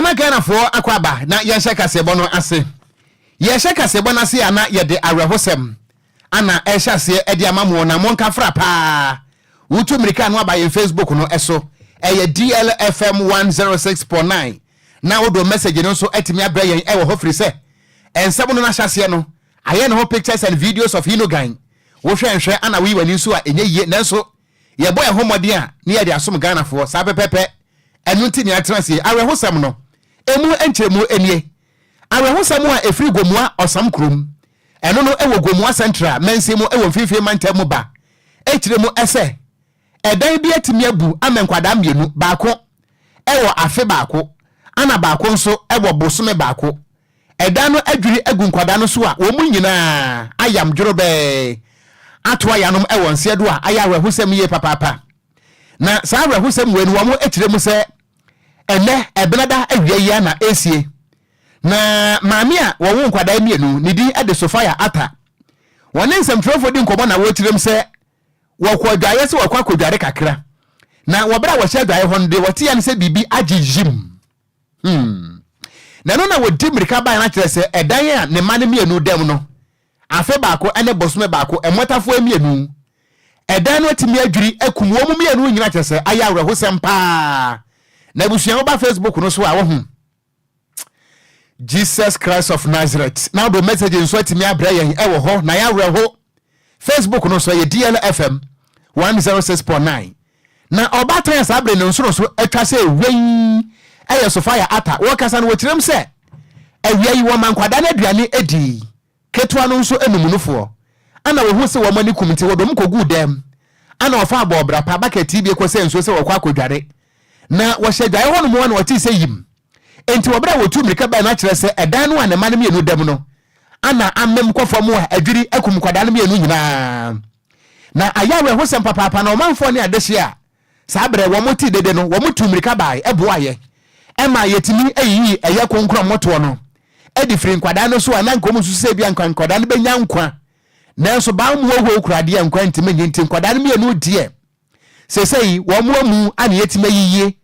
Yɛma Ghanafoɔ akɔ aba na yɛnhyɛ kaseɛbɔ no ase. Yɛhyɛ kaseɛbɔ no ase a na yɛde awerɛhosɛm ana ɛhyɛ aseɛ de ama mo na monka fra paa. Wotu mmirika no aba yɛn Facebook no so, ɛyɛ DLFM 106.9 na wode message no nso atumi abrɛ yɛn ɛwɔ hɔ firi sɛ nsɛm no n'ahyɛaseɛ no ayɛ ne ho pictures and videos of Hinogan. Wohwɛ nhwɛ ana woyi w'ani nso a ɛnyɛ yie, nanso yɛbɔ yɛn ho mmɔden a ne yɛde asom Ghanafoɔ saa pɛpɛpɛ. Ɛno nti ne atena ase. Awerɛhosɛm no emu nkyerɛmu nie. Awerɛhosɛm a ɛfiri Gomua Ɔsam kurom, ɛno no ɛwɔ Gomua Central mansin mu ɛwɔ Mfimfini mantam mu ba ɛkyerɛ mu ɛsɛ ɛdan bi atumi abu ama nkwadaa mmienu, baako ɛwɔ afe baako ana baako nso ɛwɔ bosome baako. Ɛdan no adwiri agu nkwadaa no so a wɔn mu nyinaa ayam dworobɛɛ ato ayanom ɛwɔ nseɛ do a ayɛ awerɛhosɛm yie papaapa. Na saa awerɛhosɛm wei no, wɔn akyerɛ mu sɛ ɛnɛ ɛbenada awia yi na esie. Na maame a wɔwo nkwadaa mmienu ne din de Sofia Ata, wɔne nsɛmtwerɛfoɔ di nkɔmmɔ na wɔkyerɛ mu sɛ wɔkɔ adwaeɛ sɛ wɔkɔ akɔdware kakra, na wɔberɛ a wɔhyɛ adwaeɛ hɔ no de wɔte ya no sɛ biribi agye yim. Na ɛno na wɔdi mmirika baeɛ no akyerɛ sɛ ɛdan a ne mma no mmienu dɛm no, afe baako ne bosome baako, mmɔtafoɔ mmienu, ɛdan no atumi adwiri akum wɔn mu mmienu nyina. Kyerɛ sɛ ayɛ awerɛhosɛm paa. Na abusua, woba Facebook no so a wɔho Jesus Christ of Nazareth na wode message nso atumi abrɛ yɛn ɛwɔ hɔ. Na yɛ awerɛho. Facebook no so yɛ DLFM 106.9. Na ɔbaatan a saa bere ne nsoro so atwa sɛ ewia ɛyɛ Sofia Ata. Wɔkasa no, wɔkyerɛm sɛ awia yi wɔma nkwadaa no aduane adi, ketewa no nso enum ana wɔhu sɛ wɔn ani kum, nti wɔdɔm kɔguu dɛm ana wɔfa abɔ pa bucket bi kɔ sɛ nsuo sɛ wɔkɔ akɔdware. Na wɔhyɛ dwaeɛ hɔ nom na wɔte sɛ yim, nti wɔberɛ a wɔtu mmirika bɛn no akyerɛ sɛ ɛdan no a ne ma no mmienu dɛm no ana amem kɔ fam a adwiri akum nkwadaa no mmienu nyinaa. Na ayɛ awerɛhosɛm papaapa. Na ɔmanfoɔ ne adehye a saa berɛ wɔn te dede no, wɔn tu mmirika bae ɛboayɛ ɛma yɛtumi ayiyi ɛyɛ kronkron mmɔtoɔ no ɛde firi nkwadaa no so a na nkɔm nso sɛ bi a nkwadaa no bɛnya nkwa, nanso baa mu wɔwɔ kuradeɛ nkwa ntumi nye. Nti nkwadaa no mmienu deɛ, sɛsɛyi wɔn mu amu ana yɛtumi ayiyie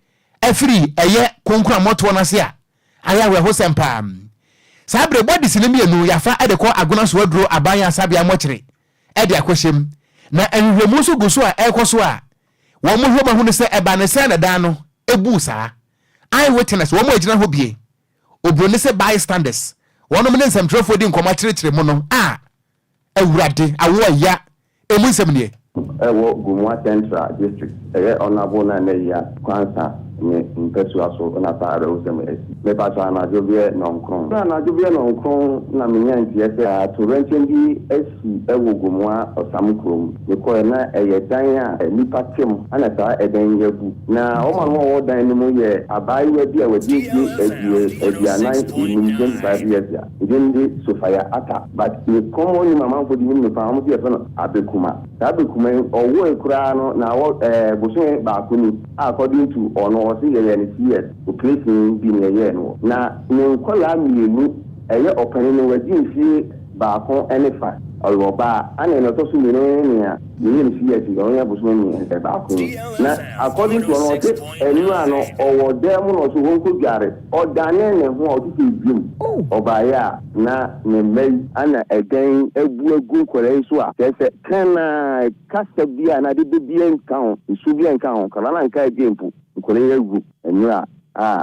afiri ɛyɛ kronkron mmɔtoɔ no ase a ayɛ awerɛhosɛm paa. Saa berɛ bodies no mmienu yɛafa ɛde kɔ Agona so aduro aban asabea mmɔkyere ɛde akɔhyɛ mu, na nhwehwɛmu nso gu so a ɛrekɔ so a wɔn mo hwɛ mu ahunu sɛ ɛba ne sɛ na dan no ebu saa. Eye witness, wɔn a gyina hɔ bie, oburoni sɛ bystanders, wɔn ne nsɛmtwerɛfoɔ di nkɔmɔ akyerɛkyerɛ mu no a Awurade awo ɛya emu nsɛm nie. Ɛwɔ Gomua Central District, ɛyɛ Honourable Nana Yia Kwansa ne mpɛsua so na saa awerɛhosɛm asi. Mepatɔ anadwo bɛyɛ 9:00 na anadwo bɛyɛ 9:00 na menya nteɛ sɛ atowerɛnkyɛm bi asi ɛwɔ Gomua Ɔsam kurom. Mekɔɛ na ɛyɛ dan a nnipa te mu ana saa ɛdan yi abu, na ɔma no a wɔwɔ dan no mu yɛ abaayewa bi a wadi mfie 45, 25 years, a ɛdin de Sofia Ata, but ne kɔn nim amanfoɔ de nim no paa, wɔn nso yɛfrɛ no Abekuma. Saa Abekuma yi, ɔwɔ koraa no na awɔ bosome baako ni a according to ɔno ɔsi yɛyɛ no CS operation bi na yɛyɛɛ no. Na ne nkɔlaa mmienu, ɛyɛ ɔpanin no wadi mfie 1 ne fa, ɔyɛ ɔbaa, ana ɛna ɔtɔ so mmienu ne nea yɛyɛ no CS, ɔno yɛ bosome 3 baako yi. Na according to ɔno, ɔse ɛnura no ɔwɔ dan mu na ɔso wɔn kɔ dware, ɔdane ne ho a ɔte sɛ wiem ɔbaeɛ a na ne mma yi ana ɛdan abu agu nkɔlaa yi so a kyerɛ sɛ kana kasa bi a na ade bebie nka ho, nsuo bi nka ho kala na nka ebie mpo, nkɔlaa yi agu nnura a.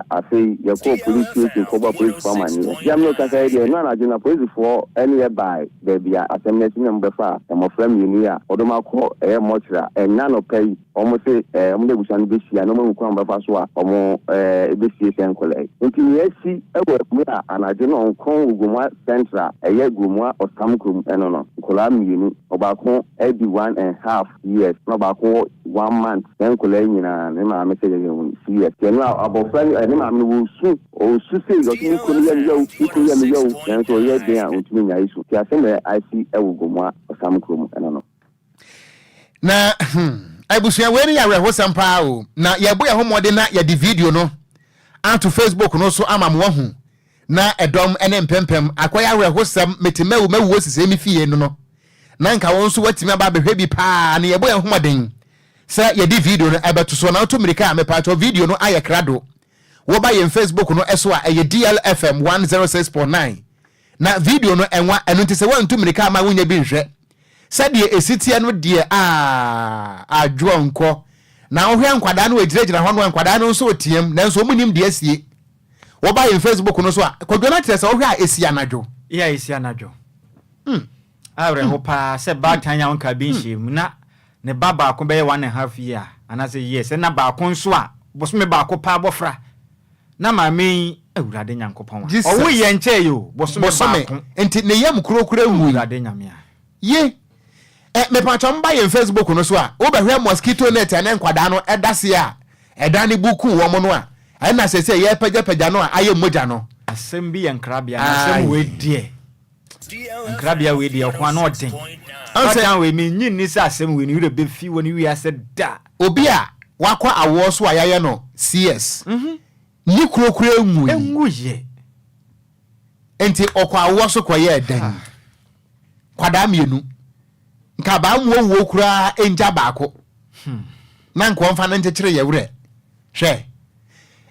Afei yɛkɔɔ police station kɔbɔ polisifoɔ amanneɛ. Gyam no kasa yi deɛ, ɛno anadwo na polisifoɔ ɛne yɛ bae baabi a asɛm no asi na mobɛfa a mmɔfra mmienu yi a wɔdɔm akɔ ɛyɛ mmɔkyerɛ a ɛnna nɔpa yi wɔn se wɔn de abusua no bɛhyia na wɔn ahu kwan bɛfa so a wɔn ɛbɛsie sɛ nkɔlaa yi. Nti nea asi ɛwɔ mu a anadwo no 9:00 wɔ Gomua Central, ɛyɛ Gomua Ɔsam kurom, ɛno no nkɔlaa mmienu, ɔbaako adi 1½ years na ɔbaako wɔ 1 month. Na nkɔlaa yi nyinaa ne maame sɛ yɛyɛ wɔn CS yɛn a abɔfra no ne maame no wɔsu, ɔsu sei, ɔsi ne kunu yɛ me yaw, ne kunu yɛ me yaw, nanso ɔyɛ den a ɔntumi nya yi so. Ti asɛm a asi ɛwɔ Gomua Ɔsam kurom ɛno no. Na abusua, wei no yɛ awerɛhosɛm paa o. Na yɛbɔ yɛn ho mmɔden na yɛde video no ato Facebook no so ama mo ahu na ɛdɔm ne mpempem akɔyɛ awerɛhosɛm. Mete mɛwu mɛwu osisi mi fie no na nka wɔn nso watumi aba abɛhwɛ bi paa. Na yɛbɔ yɛn ho mmɔden sɛ yɛde video no ɛbɛto so na woto mmirika a mepatɔ video no ayɛ krado. Woba yɛn Facebook no so a, ɛyɛ DLFM 106.9. Na video no ɛnwa, ɛno nti sɛ woantu mmirika amma wonnya bi nhwɛ. Sɛdeɛ ɛsi teɛ no deɛ aa, adwoɔ nkɔ. Na wohwɛ nkwadaa no wɔgyinagyina hɔ no a, nkwadaa no nso reteam, nanso wɔn nnim deɛ asie. Woba yɛn Facebook no so a, Kwadwo no akyerɛ sɛ wohwɛ a ɛsi anadwo. Yeah, ɛsi anadwo. Awerɛho paa sɛ baatan a ɔnka bi nhyɛɛ mu na ne ba baako bɛyɛ one and half year anaasɛ years ɛna baako nso a bosome baako pɛ abɔfra na maame yi Awurade Nyankopɔn a Jesus. ɔwo yɛ nkyɛɛ yi o bosome Bosome baako nti ne yam kurokuro nwui. Awurade Nyame a. Ye eh, mepatwɔ mba yɛn Facebook no so a wobɛhwɛ mosquito net a ne nkwadaa no ɛda seɛ a ɛdan no bu ku wɔn no a ɛna sɛsɛ yɛpagyapagya no a ayɛ mogya no. Asɛm bi yɛ nkrabea na asɛm wei Aye. deɛ. Nkrabea wei deɛ ɔko ano ɔden. Ɔn sɛ. Ɔtan wei mennye nni sɛ asɛm wei ne werɛ bɛfi wɔ ne wiase da. Obi a wakɔ awoɔ so a yɛayɛ no CS ne kuro koraa nwui. Ɛnwuiɛ. Nti ɔkɔ awoɔ so kɔyɛɛ dɛn? Nkwadaa mmienu. Nka abaa mu owuo koraa ngya baako. Na nka ɔmfa no nkyekyere yɛ werɛ. Hwɛ.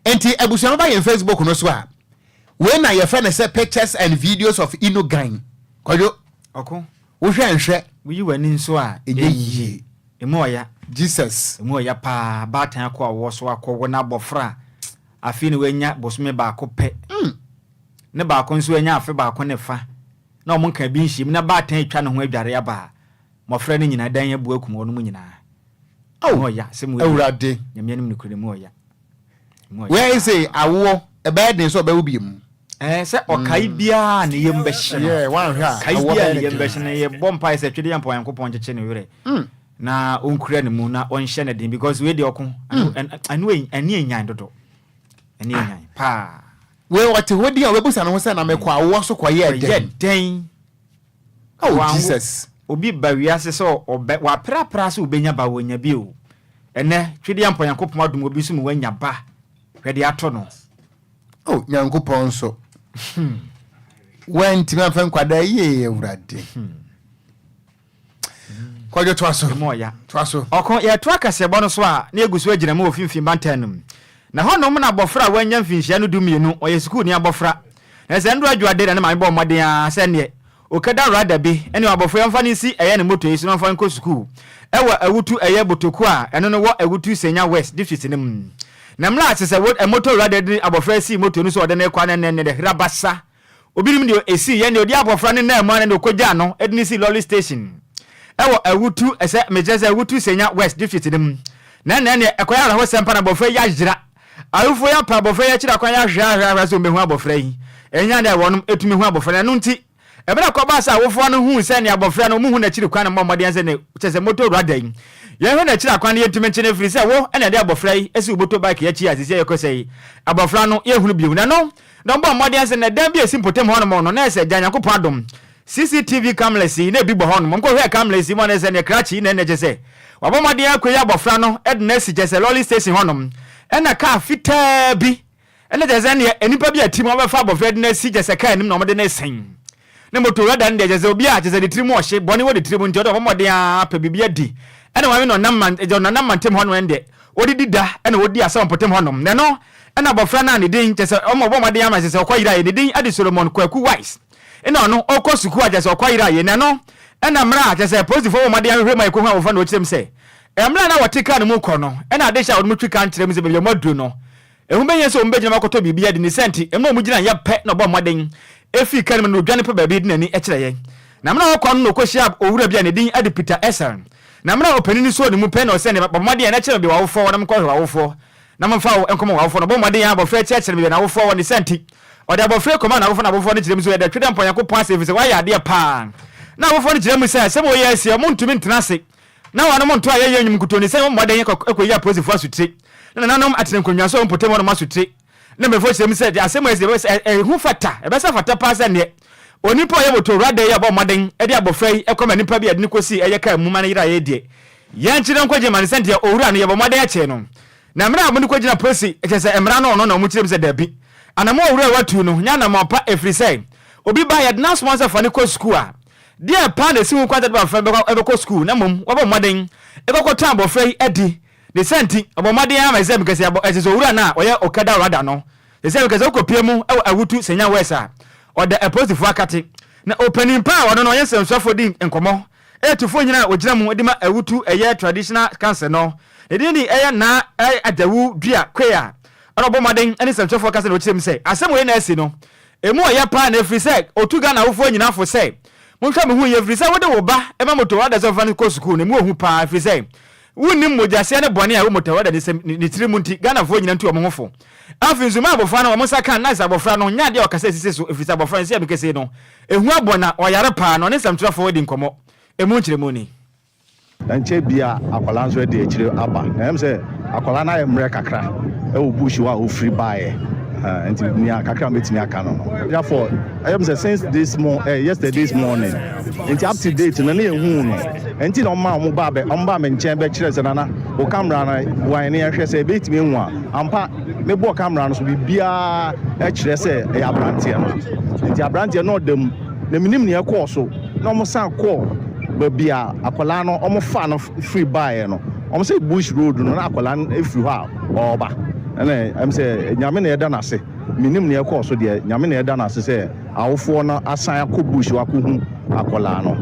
Nti abusua no ba yɛn Facebook no so a, Wei na yɛfrɛ no sɛ pictures and videos of Inogan. Kwadwo. Ɔko. Wohwɛ nhwɛ. Woyi w'ani nso a, Ɛnyɛ yie. Emu ɔya. Jesus. Emu ɔya paa. Baatan akɔ awoɔ so akɔwo n'abɔfra a afei na wanya bosome baako pɛ. Ne baako nso anya afe baako ne fa. Na wɔn nka bi nhyiam na baatan atwa ne ho adware aba a, mmɔfra no nyinaa dan abu akum wɔn nyinaa. Ao Emu ɔya. Asɛm wei deɛ, Awurade. Nyame anim nokorɛ no, emu ɔya. Wei se awoɔ ɛbɛyɛ den sɛ ɔbɛwo biom. Ɛɛ sɛ ɔkae biara ne yam bɛhye no. Yeah, wanhwɛ a Kae awoɔ biara bɛyɛ ne no yam den. bɛhye no. Yɛbɔ mpaeɛ sɛ Twedeɛ Mpa Onyankopɔn nkyekye ne werɛ na ɔnkura ne mu na ɔnhyɛ no den because wei deɛ ɔko ɛno ɛni enyan dodo ɛni enyan paa. Wei ɔte hɔ din a ɔbɛbusa ne ho sɛ na mekɔ awoɔ so kɔyɛɛ Kɔyɛ dɛn? dɛn? Oh Wanwo Jesus. obi ba wiase sɛ ɔbɛ waprapra sɛ obenya ba wɔnya bi o. Ɛnɛ Twedeɛ Mpa Onyankopɔn adom obi so ma wanya ba hwɛ deɛ ato no. Oh Nyankopɔn nso wantumi amfa nkwadaa yie Awurade. Kwadwo toa so. Emu ɔya. Toa so. Ɔko, Yɛtoa kaseɛbɔ no so a, na yɛgu so agyina mu wɔ Finfin Mantam no mu. Na hɔnom na abɔfra a wanya mfinhyia no dumienu, ɔyɛ sukuuni abɔfra. Na sɛ nnora adwoade na ne maame bɔɔ mmɔden ara sɛ neɛ ɔkɛda rada bi ne abɔfra yi ɔmfa no nsi ɛyɛ ne moto yi so na ɔmfa no nkɔ sukuu ɛwɔ Awutu ɛyɛ Botoku a ɛno no wɔ Awutu Senya West District no mu. Na mmerɛ a sɛ sɛ moto rada de abɔfra yi sii moto no so a ɔde no rekɔ a na ɛnɛ ne hera basa Obinom deɛ ɛsii yɛ deɛ ɔde abɔfra no nam mu ara na ɔkɔgyaa no de no sii lɔre station ɛwɔ Awutu ɛsɛ mekyerɛ sɛ Awutu Senya West District no mu. Na ɛnɛ deɛ ɛkɔyɛ awerɛhosɛm pa na abɔfra yi ayera. Awofoɔ yi apɛ abɔfra yi akyiri akwan ahwɛ ahwɛ ahwɛ sɛ wɔbɛhu abɔfra yi. Ɛnyɛ adeɛ a wɔnom ɛtumi hu abɔfra no ɛno nti ɛberɛ a ɛkɔbaa sɛ awofoɔ no huu sɛ nea abɔfra no wɔhu n'akyiri kwan no mmɔ mmɔden sɛ ne kyerɛ sɛ motor rada yi yɛnhwɛ n'akyiri akwan no yɛntumi nkye no ɛfiri sɛ wo ɛna ɛde abɔfra yi asi wo motor bike yi akyi a seesei yɛkɔ sɛ yi abɔfra no yɛnhunu bio na ɛno Na ɔbɔɔ mmɔden sɛ na dan bi a esi mpɔtam hɔnom no, na ɛsɛ Agya Nyankopɔn adom. CCTV cameras yi, na ebi bɔ hɔnom. Wɔkɔhwɛɛ cameras yi mu a, na ɛsɛ neɛ krakye yi na ɛna kyerɛ sɛ wabɔ mmɔden akɔyi abɔfra no de no asi kyerɛ sɛ lɔre station hɔnom. Ɛna kaa fitaa bi, ɛna kyerɛ sɛ neɛ nnipa bi a ti mu abɛfa abɔfra de no asi kyerɛ sɛ kaa anim na wɔde no resɛn. Ne moto wura da no deɛ kyerɛ sɛ obi a kyerɛ sɛ ne tirim ɔhye, bɔne wɔ ne tirim nti ɔde ɔbɔ mmɔden ara pɛ biribi adi. Ɛna maame no ɔnam man, ɔnam mantam hɔnom ɛndeɛ Wɔdidi da na wɔdi asa wɔ mpɔtam hɔnom. Na ɛno na abɔfra no a ne din, kyerɛ sɛ, wɔbɔ mmɔden ama kyerɛ sɛ ɔkɔyeraeɛ, ne din de Solomon Kwaku Wise. Nna ɔno ɔkɔ sukuu a kyerɛ sɛ ɔkɔyeraeɛ. Na ɛno na mmerɛ a kyerɛ sɛ apolisifoɔ bɔ mmɔden ahwehwɛ mu a yɛkɔhu abɔfra no wɔkyerɛ mu sɛ mmerɛ a na wɔte kaa no mu rekɔ no na adehye a wɔde twi kaa no kyerɛ mu sɛ baabi a wɔaduru no ɛho bɛhia sɛ wɔbɛgyina mu akɔtɔ biribi adi. Ne saa nti mmerɛ a wɔgyinaeɛ pɛ na ɔbɔɔ mmɔden fii kaa no mu na ɔdwane pɛ baabi de n'ani kyerɛeɛ. Na mmerɛ a ɔrekɔ no na ɔkɔhyiaa owura bi a ne din de Peter Essel. Na mmerɛ a ɔpanin no sɔɔ ne mu pɛ na ɔsɛ ne ba, bɔ mmɔden a na kyerɛ me baabi w'awofoɔ wɔ na menkɔhwɛ w'awofoɔ, na momfa wo nkɔma w'awofoɔ. Na ɔbɔɔ mmɔden a abɔfra yi kyerɛkyerɛ me baabi a n'awofoɔ wɔ, ne saa nti, ɔde abɔfra yi kɔmaa n'awofoɔ, na awofoɔ no kyerɛ mu sɛ, Yɛda Twedampɔn Nyankopɔn ase, ɛfiri sɛ wayɛ adeɛ pa ara. Na awofoɔ no kyerɛ mu sɛ, Sɛ wɔyɛ asie a, wɔntumi ntena ase na wɔnom nto ayɛyie nnwom nkutoo, ne sɛ wɔmmɔ mmɔden kɔyi apolisifoɔ asotire, ne nananom atena nkonnwa so wɔ mpɔtam hɔnom asotire. Na mpanyimfoɔ kyerɛ mu sɛ, deɛ asɛm a asi deɛ, ɛbɛsɛ ɛho fata, ɛbɛsɛ fata paa sɛ neɛ onipa a ɔyɛ moto-wura da yi a ɔbɔ mmɔden de abɔfra yi kɔma nipa bi a ɛde no kɔsii ɛyɛ kaa mu ma no yeraeɛ deɛ, yɛnkye no nkɔgye ma no sɛdeɛ owura no yɛbɔ mmɔden akyee no. Na mmerɛ a wɔde kɔgyina polisi, kyerɛ sɛ mmara no ɔno na wɔkyerɛ mu sɛ dabi, anammɔn a owura yi watu no nyɛ anammɔn pa ɛfiri sɛ obi ba yɛde no asoma sɛ fa no kɔ sukuu a, deɛ paa na ɛsi ho kwan sɛ de abɔfra no bɛkɔ sukuu na mmom wabɔ mmɔden kɔkɔtɔn abɔfra yi adi. Ne saa nti, ɔbɔ mmɔden ara ma ɛsɛ sɛ mekasa yi abɔ, ɛsɛ sɛ owura no a ɔyɛ Okada Rada no. Ɛsɛ meka sɛ wokɔpie mu wɔ Awutu Senya West a, ɔda apolisifoɔ akate. Na ɔpanin pa a ɔno no ɔyɛ nsɛmsoafoɔ di nkɔmmɔ ɛyɛ Tufo hene a ɔgyina mu de ma Awutu ɛyɛ Traditional Council no. Ne din de ɛyɛ Naa Adawu Dua Quay a ɔna ɔbɔ mmɔden ne nsɛmtwerɛfoɔ kasa na ɔkyerɛ mu sɛ asɛm wei na asi no ɛmu ɔyɛ paa na ɛfiri sɛ ɔtu Ghana awofoɔ nyinaa fo sɛ monhwɛ mo ho yie ɛfiri sɛ wode wo ba ma motowada sɛ ɔmfa no kɔ sukuu no ɛmu ɔhu paa ɛfiri sɛ wonnim mogyaseɛ ne bɔne a ɛwɔ motowada ne tiri mu nti Ghanafoɔ nyinaa ntu wɔn ho fo. Afei nso ma abɔfra no wɔn nsa ka na sɛ abɔfra no nyɛ adeɛ a ɔkasa sisi so ɛfiri sɛ abɔfra no sɛ mekɛsei no ɛhu abɔ na ɔyare paa na ɔne nsɛmtwerɛfoɔ di nkɔmmɔ ɛmu nkyerɛmu ni. Ɛnkyɛ bia akwadaa nso de akyire aba. Na ɛyɛ me sɛ akwadaa no ayɛ mmerɛ kakra wɔ bush hɔ a ɔfiri baeɛ. Nti nea kakra a mɛtumi aka no no. Therefore, ɛyɛ me sɛ since this mo eh, yesterday's morning, nti up to date no na yɛhuu no. Nti na ɔmaa wɔn baa bɛ wɔn baa me nkyɛn bɛkyerɛ sɛ nana wo camera no boa yɛn na yɛnhwɛ sɛ yɛbɛtumi ahu a. Ampa mebɔɔ camera no so biribiara kyerɛ sɛ ɛyɛ aberanteɛ no. Nti aberanteɛ no na ɔda mu. Na menim nea ɛkɔɔ so na wɔn san kɔɔ baabi a akwadaa no wɔn faa no firi baeɛ no, wɔn sɛ bush road no na akwadaa no firi hɔ a ɔreba. Ɛna ɛm sɛ Nyame na yɛda no ase, menim nea ɛkɔɔ so deɛ, Nyame na yɛda no ase sɛ awofoɔ no asan akɔ bush hɔ akɔhu akwadaa no.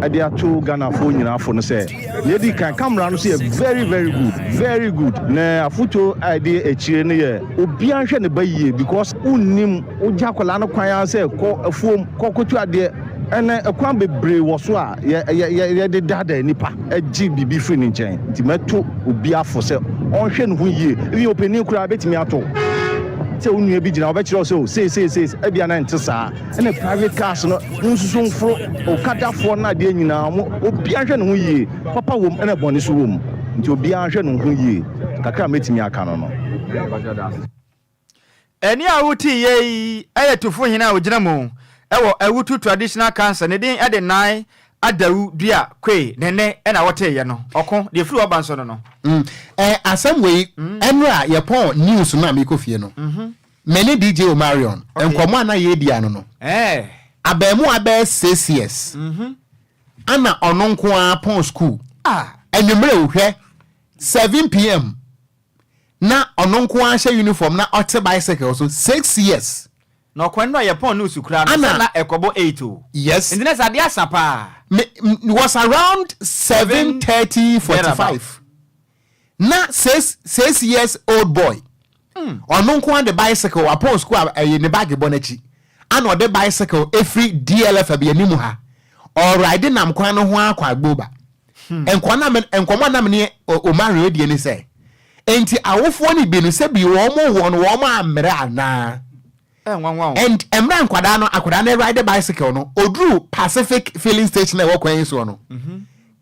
Ɛde ato Ghanafoɔ nyinaa fo no sɛ, nea ɛdi kan, camera no so yɛ very very good, very good. Na afotuo a ɛdi akyire no yɛ obiara nhwɛ ne ba yie because wonnim. Wogya akwadaa no kwan ara sɛ kɔ afuom, kɔ kɔtu adeɛ. Ɛnnɛ, ɛkwan bebree wɔ so a yɛde daadaa nnipa gye biribi firi ne nkyɛn. Nti mɛto obiara fo sɛ ɔnhwɛ ne ho yie. Even ɔpanin koraa bɛtumi ato wo. Sɛ wo nua bi gyina hɔ, ɔbɛkyerɛ wo sɛ o sei sei sei, ebia na ɛnte saa. Ɛna private cars no, monsusu mforo okadafoɔ no adeɛ nyinaa, wɔn, obiara nhwɛ ne ho yie. Papa wom ɛna bɔne nso wom. Nti obiara nhwɛ ne ho yie. Kakra a mɛtumi aka no no. Ɛnne a wotiiɛ yi yɛ Tufo hene a ɔgyina mu wɔ Awutu Traditional Council, ne din de Nai Adawu Dua Kwei, ne nne na woteeɛ no. Ɔko, deɛ ɛfiri hɔ ba nso no no. Mm, eh, asɛm wei, ɛnora yɛpɔn news no a mekɔ fie no, me ne DJ Omarion, nkɔmmɔ a na yɛredi ano no, abaamuwa bɛyɛ 6 years, ana ɔno nko ara pɔn school, anwummerɛ o, hwɛ, 7 pm, na ɔno nko ara hyɛ uniform na ɔte bicycle so 6 years. Na ɔkwan no a yɛpɔn news koraa no, sɛ na ɛkɔbɔ 8 o. Yes. Nti na sɛ adeɛ asa paa. Me, was around 7:30 45. Na 6 years old boy. Ɔno nko ara de bicycle apɔn school a ɛyɛ ne bag bɔ n'akyi. Ana ɔde bicycle efiri DLF abi anim ha. Ɔride nam kwan no ho akɔ Agboba. Nkɔmɔ nam ne Omari odie ne sɛ, nti awofoɔ no bi no sɛ bi wɔn wɔ no wɔn ammerɛ anaa? And mmerɛ nkwadaa no, akwadaa no ride bicycle no, oduru Pacific filling station a ɛwɔ kwan yi soɔ no,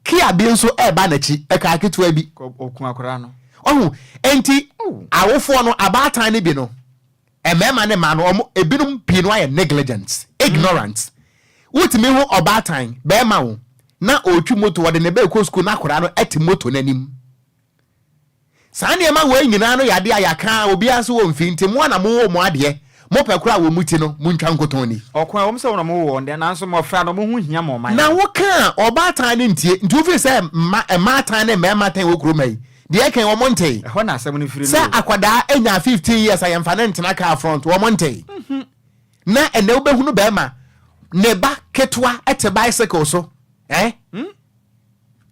Kia bi nso ɛreba n'akyi, ɛkaa ketewa bi. Ɔho, nti awofoɔ no, abaatan no bi no, mmarima ne mmaa no, wɔn ebinom pii no ayɛ negligent, ignorant. Wotumi ho ɔbaatan, bɛrima wo, na ɔretwi moto, ɔde ne ba rekɔ sukuu na akwadaa no te moto n'anim. Saa nneɛma wei nyinaa no yɛ adeɛ a yɛaka a obiara nso wɔ mfi nti mo a na mowɔ mo adeɛ, mopɛ koraa wɔ mo ti no, montwa nkotɔn ni. Ɔko a ɛwom sɛ wɔn na wɔwɔ wɔn de, nanso mmɔfra no, wɔn ho hia ma ɔman Na no. woka a, ɔbaatan no ntie. Nti wofiri sɛ mma, mmaatan ne mmarima-tan wɔ kurom ha yi, deɛ ɛka yi, wɔn ntee. Ɛhɔ na asɛm no firi no Sɛ o. akwadaa anya 15 years a yɛmfa no ntena car front, wɔn ntee. Na ɛnɛ wobɛhunu bɛrima, ne ba ketewa te bicycle so, eh?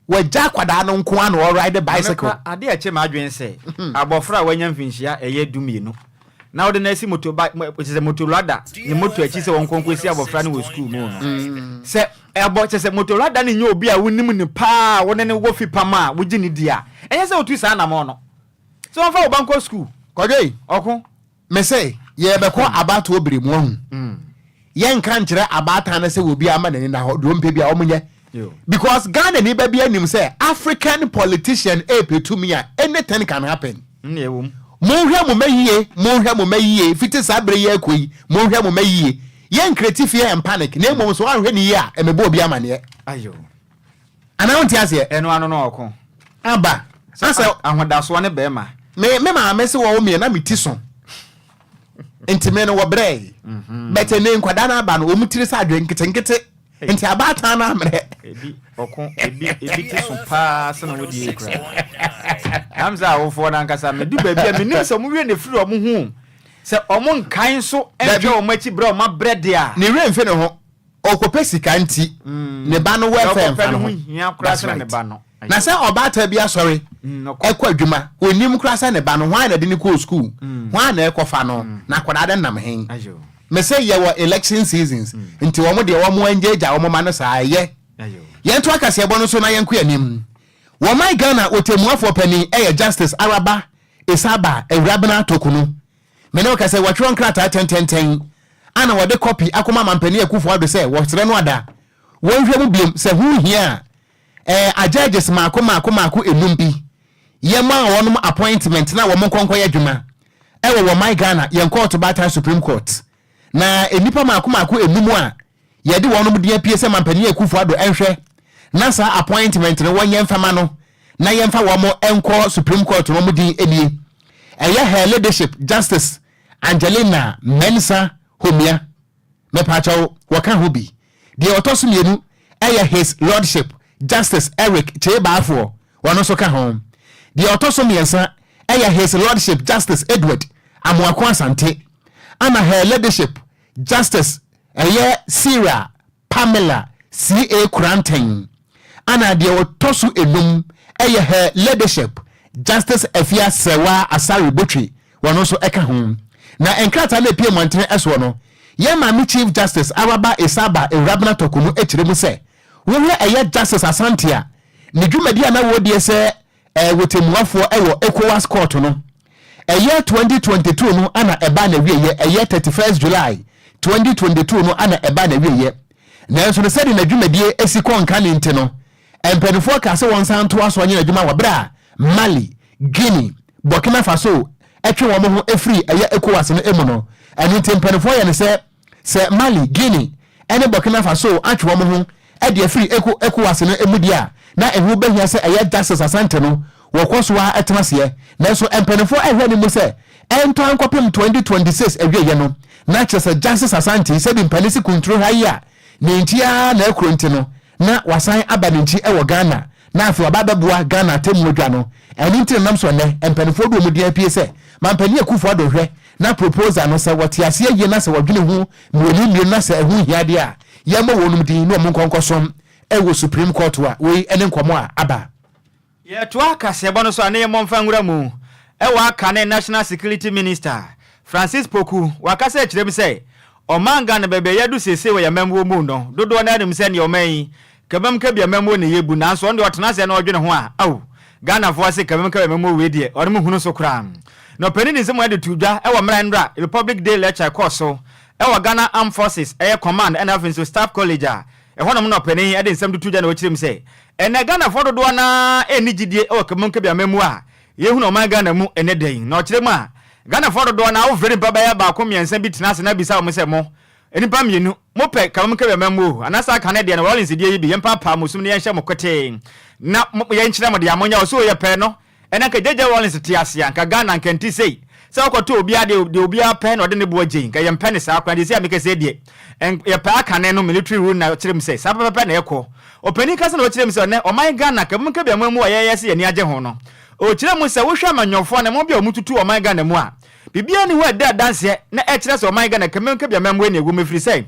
Wagya akwadaa no nko ara na ɔride bicycle. Mekora ade a ɛkyɛ m'adwene sɛ abɔfra a wanya mfinhyia ɛyɛ 12 na wode no asi moto ba kyerɛ sɛ motolada ne moto akyi sɛ wɔnkɔ nkɔsi abɔfra no wɔ sukuu mu no, sɛ ɛbɔ kyerɛ sɛ motolada no nyɛ obi a wonim no paa a wo ne no wɔ fipam a wogye no di a, ɛnyɛ sɛ wotu saa anammɔn no sɛ wɔmfa wo ba nkɔ sukuu. Kwadwo yi. Ɔko. Mese yɛrebɛkɔ abatoɔ bere mu wahu. Yɛnka nkyerɛ abaatan no sɛ obiara ma n'ani na hɔ deɛ ɔmpɛ biara wɔnyɛ. Because Ghana ni ba bi anim sɛ African politician ɛrepɛ tumi a anything can happen. Monhwɛ mo mma yie, monhwɛ mo mma yie, fiti saa bere yi ɛrekɔ yi, monhwɛ mo mma yie. Yɛn create fear and panic, na mmom sɛ woanhwɛ no yie a, ɛmɛbɔ obi amaneɛ. Anaa wonte aseɛ? Ɛno ano no ɔko. Aba. Sɛ Asɛ ahodasoɔ ne bɛrima. Me maame se wɔwo meɛ na me ti so. Nti me no wɔbrɛe. But ɛnɛ nkwadaa no aba no wɔn tiri sɛ adwe nketenkete. Nti abaatan no ammerɛ. Ebi ɔko ebi ebi ti so paa sene wo deɛ yi koraa. Nam sɛ awofoɔ no ankasa medu baabi a menim sɛ wɔn werɛ na efiri wɔn ho. Sɛ ɔmo nkae nso Dabi. nhwɛ wɔn akyi berɛ a ɔmo abrɛ deɛ a. Ne werɛ mfi ne ho. Ɔkɔpɛ sika nti ne ba no welfare Deɛ mfa ɔkɔpɛ ne no ho. ho hia koraa That's sene ne right. ba no. Na sɛ ɔbaatan bi asɔre Ɔkɔ. ɛkɔ adwuma, onim koraa sɛ ne ba no, hwan na de ne kɔɔ sukuu, hwan na ɛkɔfa no, na akwadaa de nam he. Ayo. Me sɛ yɛwɔ election seasons nti wɔn deɛ wɔn angyaagya wɔn ma no saa ɛyɛ. Ayo. Yɛnto akaseɛbɔ no so na yɛnkɔ anim. Wɔman Ghana ɔtɛmmuafoɔ panin ɛyɛ Justice Araba Esaba Awurabena Tokunu. Me ne wo kasa yi, wɔatwerɛ nkrataa tɛntɛntɛn ana wɔde kɔpi akɔma Mampanin Akufo Addo sɛ wɔsrɛ no ada wɔnhwɛ mu biom sɛ ho hia a a judges maako maako maako enum bi yɛma wɔnom appointment na wɔn nkɔnkɔyɛ adwuma ɛwɔ wɔman Ghana yɛn kɔɔto baatan, Supreme Court. Na nnipa maako maako enum a yɛde wɔnom din apue sɛ Mampanin Akufo Addo ɛnhwɛ na saa appointment no wɔnyɛ mfama no na yɛmfa wɔn nkɔ Supreme Court no, wɔn din nie: ɛyɛ Her Ladyship Justice Angelina Mensa Homia, mepaakyɛw, wɔka ho bi. Deɛ ɔtɔ so mmienu ɛyɛ His Lordship Justice Eric Kyei-Baffour, wɔn nso ka ho. Deɛ ɔtɔ so mmiɛnsa ɛyɛ His Lordship Justice Edward Amoako Asante, ana Her Ladyship Justice ɛyɛ Sarah Pamela C.A. Koranteng, ana deɛ ɔtɔ so enum ɛyɛ Her Ladyship Justice Afia Sɛwa Asare Botwe, wɔn nso ɛka ho. Na nkrataa no epie mmɔntene ɛsoɔ no, yɛn maame Chief Justice Araba Esaba Ewurabena Tɔkunu akyerɛ mu sɛ wohwɛ ɛyɛ Justice Asante a ne dwumadi a na wɔredie sɛ wɔtɛmmuafoɔ ɛwɔ ECOWAS court no, ɛyɛ 2022 no ana ɛba na wieɛ, ɛyɛ 31st July 2022 no ana ɛba na wieɛ. Nanso no, sɛde n'adwumadie esi kɔ nka ne nti no, mpanimfoɔ kaa sɛ wɔn nsa ntoa so ɔnyɛ n'adwuma wɔ berɛ a Mali, Guinea, Burkina Faso ɛtwe wɔn ho efiri ɛyɛ ECOWAS no emu no. Ɛno nti mpanimfoɔ yɛ no sɛ Mali, Guinea ɛne Burkina Faso atwe wɔn ho ɛde afiri ECOWAS no emu deɛ a, na ɛho bɛhia sɛ ɛyɛ Justice Asante no wɔkɔ so a ɛtena seɛ. Nanso mpanimfoɔ ɛhwɛ ne mu sɛ ɛntɔ ankɔpem 2026 awieɛ no, na kyerɛ sɛ Justice Asante, sɛbi mpanin si kunturo ha yi a ne nkyi ara na akuro nti no, na wasan aba ne nkyi ɛwɔ Ghana na afei waba abɛboa Ghana atemmuo dwa no. Ɛno nti na nam so nnɛ mpanimfoɔ de wɔn din apue sɛ Mampanin Akufo Addo hwɛ na proposal no, sɛ wɔte aseɛ yie na sɛ wɔdwene ho mmienu mmienu na sɛ ɛho hia deɛ a, yɛmmɔ wɔn din na wɔn nkɔnkɔsom ɛwɔ Supreme Court a. Wei ne nkɔmɔ a aba. Yɛtoa kaseɛbɔ no so a, ne yɛmmɔ mfa nwura mu ɛwɔ aka ne National Security Minister Francis Poku wakasa akyerɛ mu sɛ ɔman Ghana, baabi a yɛadu seesei wɔ yɛn mu no, dodoɔ no anim sɛ neɛ ɔman yi kabam ka bi amammuo ne yɛbu. Nanso ɔno deɛ, ɔtena sɛ na ɔdwene ho a, aw, Ghanafoɔ se kabam ka bi amammuo wei deɛ, ɔno mu hunu so koraa. Na ɔpanin de nsɛm de to dwa ɛwɔ mmerɛ nnora Republic Day lecture kɔɔ so ɛwɔ Ghana Armed Forces ɛyɛ Command ɛna afei nso Staff College a ɛhɔnom na ɔpanin de nsɛm tutu dwa na wɔkyerɛ mu sɛ ɛnɛ Ghanafoɔ dodoɔ naa ɛnni gyidie ɛwɔ kabam ka bi amammuo a yɛhunu ɔman Ghana mu ɛnɛ da yi. Na ɔkyerɛ mu a, Ghanafoɔ dodoɔ naa wofrɛ nipa bɛyɛ baako mmiɛnsa bi tena ase na bisa wɔn sɛ, mo nipa mmienu mopɛ kabam ka bi amammuo anaasɛ aka ne deɛ no, Rawlings deɛ yi bi, yɛmpaapaa mo sum ne yɛnhyɛ mo kotee na yɛnkyerɛ mo deɛ amonyɛ wɔ so yɛ pɛ no, ɛna nka J.J. Rawlings te ase a, nka Ghana nka nti sei sɛ wɔkɔtɔ obiara deɛ obiara pɛ na ɔde ne boɔ gye, nka yɛmpɛ ne saa koraa deɛ. Si a meka sɛ deɛ yɛpɛ aka ne no military rule na kyerɛ mu sɛ saa pɛpɛpɛ na ɛkɔ. Ɔpanin kasa na ɔkyerɛ mu sɛ ɔnɛ ɔman Ghana kabam ka bi aman mu a yɛyɛ sɛ yɛni agye ho no, ɔkyerɛ mu sɛ wohwɛ amanyɔfoɔ na ɛmo bi a wɔn tutu ɔman Ghana mu a, biribiara ni hɔ a ɛda adanseɛ na ɛkyerɛ sɛ ɔman Ghana kabam ka bi aman mu ɛna ɛwɔ mu, ɛfiri sɛ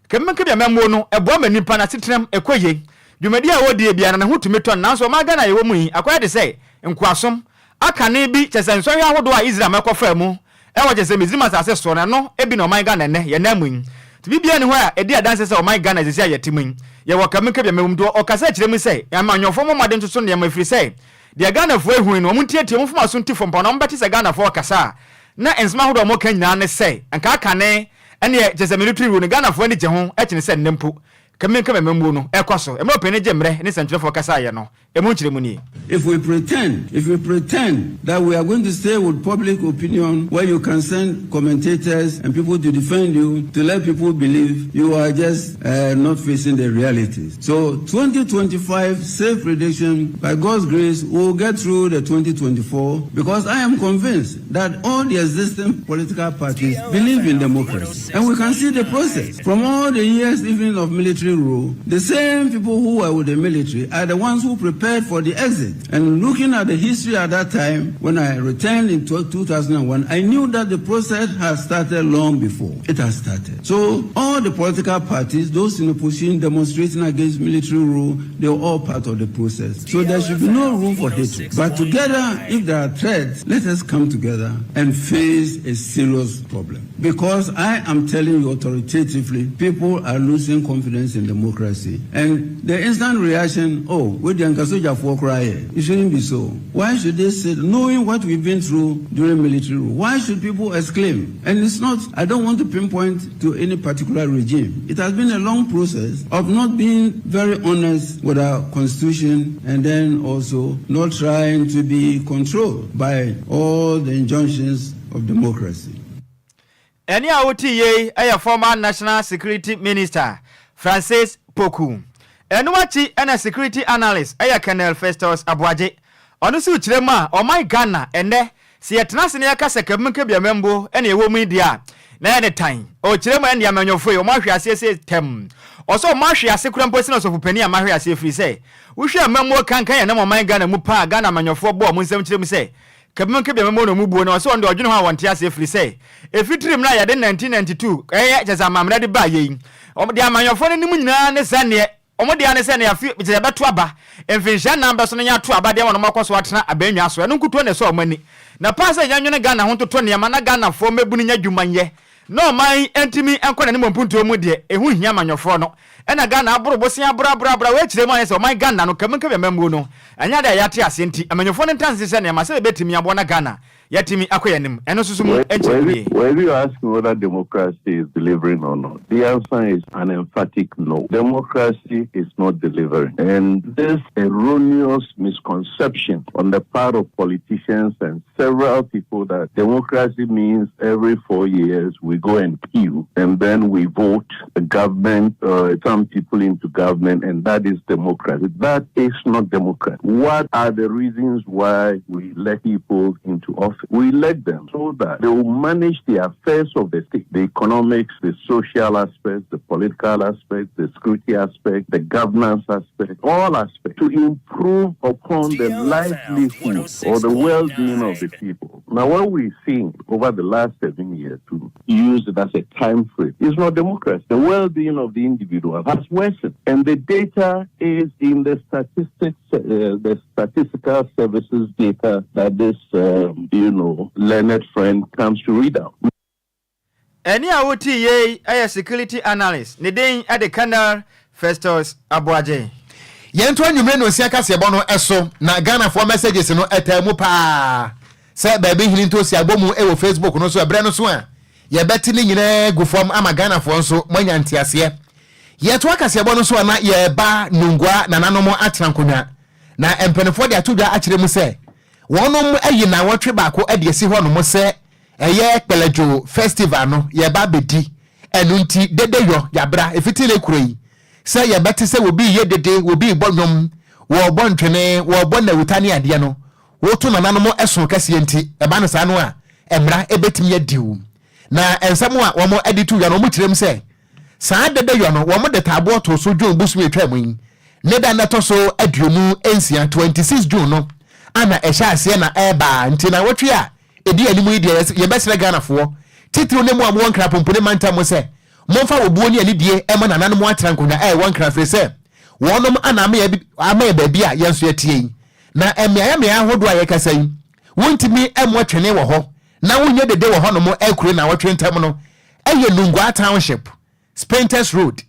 kabam ka bi aman mu no ɛboa ma nipa na asetenam ɛkɔ yie, dwumadi a wɔdie biara na ne ho tumi tɔ no. Nanso ɔman Ghana a yɛwɔ mu yi akɔyɛ de sɛ nkoasom akane bi, kyɛ sɛ nsɔhwɛ ahodoɔ a Israel mɛkɔfaa mu ɛwɔ kyɛ sɛ Misrim asase soɔ no, ɛno ebi na ɔman Ghana nnɛ yɛn mu yi. Nti biribiara ni hɔ a ɛdi adanse sɛ ɔman Ghana sisi a yɛte mu yi yɛwɔ kabam ka bi aman mu. Nti ɔkasa kyerɛ mu sɛ amanyɔfoɔ mmɔ mmɔden ntoto nneɛma, ɛfiri sɛ deɛ Ghanafoɔ ehu no, wɔn ntiatia wɔn fom aso nti fam pa na wɔn bɛte sɛ Ghanafoɔ kasa a, na nsɛm ahodoɔ a wɔka nyinaa ne sɛ nka akane ɛneɛ kyɛ sɛ military rule no Ghanafoɔ ani gye ho ɛkyene sɛ nnɛ mpo kabam ka bi amammuo no ɛkɔ so. Mmerɛ ɔpanin gye mmerɛ ne nsɛntwerɛfoɔ kasaeɛ no, emu nkyerɛ mu nie. If we pretend that we are going to stay with public opinion where you can send commentators and people to defend you, to let people believe, you are just not facing the realities. So 2025, safe prediction, by God's grace, we will get through the 2024 because I am convinced that all the existing political parties believe in democracy. And we can see the process from all the years even of military military rule, the same people who were with the military are the ones who prepared for the exit. And looking at the history at that time, when I returned in 2001, I knew that the process had started long before. It has started. So all the political parties, those in opposition demonstrating against military rule, they were all part of the process. So there should be no room for hatred. But together, if there are threats, let us come together and face a serious problem. Because I am telling you authoritatively, people are losing confidence in democracy. And the instant reaction, oh, with the for cry, it shouldn't be so. Why should they say, knowing what we've been through during military rule, why should people exclaim? And it's not, I don't want to pinpoint to any particular regime. It has been a long process of not being very honest with our constitution and then also not trying to be controlled by all the injunctions of democracy. Ɛne a wote yei yɛ former National Security Minister Francis Poku. Ɛno akyi ɛna security analyst ɛyɛ Colonel Festus Aboagye. Ɔno nso kyerɛ mu a, ɔman Ghana ɛnɛ sɛ yɛtena ase na yɛka sɛ kabim kabiamambo ɛna ɛwɔ mu yi deɛ a, na yɛ ne tan. Ɔkyerɛ mu ɛne amanyɔfoɔ yi ɔmo ahwe aseɛ sɛ tɛm. Ɔsɛ ɔmo ahwe ase kora mpo sene ɔsɔfo a mahwe aseɛ, firi sɛ wohwɛ amammuo kankan yɛ nam ɔman Ghana mu paa, Ghana amanyɔfoɔ bɔ ɔmo nsɛm kyerɛ mu sɛ kabim kabiamambo na ɔmo buo no. Ɔsɛ ɔno deɛ ɔdwene ho a, wɔnte aseɛ, firi sɛ ɛfitiri mu no a yɛde 1992 ɛyɛ kyɛ sɛ amammerɛ de baa yɛyi de amanyɔfoɔ no anim nyinaa ne sɛ neɛ ɔmo deɛ ne sɛ ne afi kyerɛ yɛbɛto aba mfinhyia 4 bɛ so no, yɛato aba deɛ wɔn akɔ so atena abɛnwa so. Ɛno nkutuo na ɛsɛ ɔmo ani na paa sɛ yɛnwene Ghana ho ntoto nneɛma na Ghanafoɔ mmɛbu no nya adwuma nyɛ na ɔman ntumi nkɔ n'anim mpuntuo mu deɛ, ɛho hia amanyɔfoɔ no. Ɛna Ghana aboro bosia aborɔaborɔaborɔ wɔakyerɛ mu ayɛ sɛ ɔman Ghana no kɛm nkɛ bɛmammuo no ɛnyɛ de a yɛate aseɛ, nti amanyɔfoɔ no ntanse sɛ nneɛma sɛ yɛbɛtumi aboa na Ghana yɛtumi akɔ yɛn anim. Ɛno nso so mu nkyerɛ mu nie. When you ask me whether democracy is delivering or not, the answer is an emphatic no. Democracy is not delivering. And this erroneous misconception on the part of politicians and several people that democracy means every 4 years we go and queue and then we vote the government, some people into government, and that is democracy. That is not democracy. What are the reasons why we let people into office? We elect them so that they will manage the affairs of the state, the economics, the social aspects, the political aspect, the security aspect, the governance aspect, all aspects, to improve upon the livelihood or the well-being of the people. Now, what we've seen over the last 7 years, to use it as a time frame, is not democracy. The well-being of the individual has worsened, and the data is in the statistics, the statistical services data that this learned friend comes to read out. Ɛne a wotii yei ɛyɛ security analyst, ne din ɛde Colonel Festus Aboagye. Yɛnto anwummere no nsia kaseɛbɔ no ɛso na Ghanafoɔ messages no ɛtaa mu paa sɛ baabi hene ntosi abɔ mu ɛwɔ Facebook no so. Ɛberɛ no so a yɛbɛte ne nyinaa gu fam ama Ghanafoɔ nso moanya nteaseɛ. Yɛto akaseɛbɔ no so a, na yɛba Nungua nananom atena nkonnwa na mpanimfoɔ de ato dwa akyerɛ mu sɛ wɔnom ayi nawɔtwe baako de asi hɔ nom sɛ ɛyɛ Kpɛlɛdwo Festival no yɛba abɛdi. Ɛno nti dede yɔ yabra ɛfiti ne kuro yi sɛ yɛbɛte sɛ obi yɛ dede, obi bɔ nnwom, wɔbɔ ntwene, wɔbɔ nawuta ne adeɛ no, woto nananom ɛso kɛseɛ. Nti ɛba no saa no a, mmara ɛbɛtumi adiw. Na nsɛm a wɔn de to dwa no, wɔn kyerɛ mu sɛ saa dede yɔ no, wɔn de taaboɔ to so June bosom etwa mu yi ne da n'ɛtɔ so 26, 26 June no ana ɛhyɛ aseɛ na ɛɛbaa. Nti na wɔtwe a ɛdi anim yi deɛ, yɛbɛsrɛ Ghanafoɔ titiriw ne mu a mowɔ Nkra pompone mantam mu sɛ momfa wɔ buo ne anidie ɛma nananom atena nkonnwa a ɛwɔ Nkra, firi sɛ wɔnom ana ama yɛ baabi a yɛn nso yɛtie yi. Na mmeaeɛ mmeaeɛ ahodoɔ a yɛkasa yi, wontumi mmɔ twene wɔ hɔ na wonyɛ dede wɔ hɔnom akure na wɔtwe ntam no ɛyɛ Nungua Township, Spintex Road,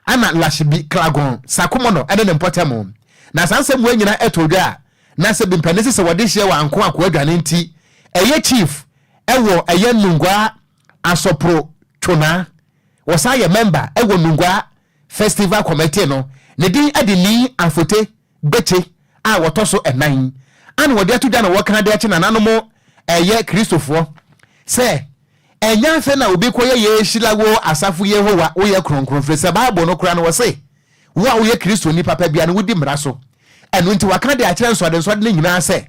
ana Lashibi Klagon, Sakomono ɛne ne mpɔtam. Na saa nsɛm wɔ nyinaa ɛtɔ dwa a, na sɛ bimpani sɛ wɔde hyɛ wɔ anko akoa adwane nti ɛyɛ chief ɛwɔ ɛyɛ Nungua Asɔporo Twonaa, wɔsan yɛ member ɛwɔ Nungua Festival Committee no, ne din ɛde ni Afote Gbekye a wɔtɔ so 4, ana wɔde ato dwa na wɔka de akyi nananom ɛyɛ Kristofoɔ sɛ ɛnyɛ afɛ na obi kɔyɛ yɛ hyira wo asafo Yehowa woyɛ kronkron, firi sɛ Bible no kora no wɔ se wo a woyɛ Kristo nipa pa bia no wodi mmara so. Ɛno nti waka de akyerɛ nsɔde no nyinaa sɛ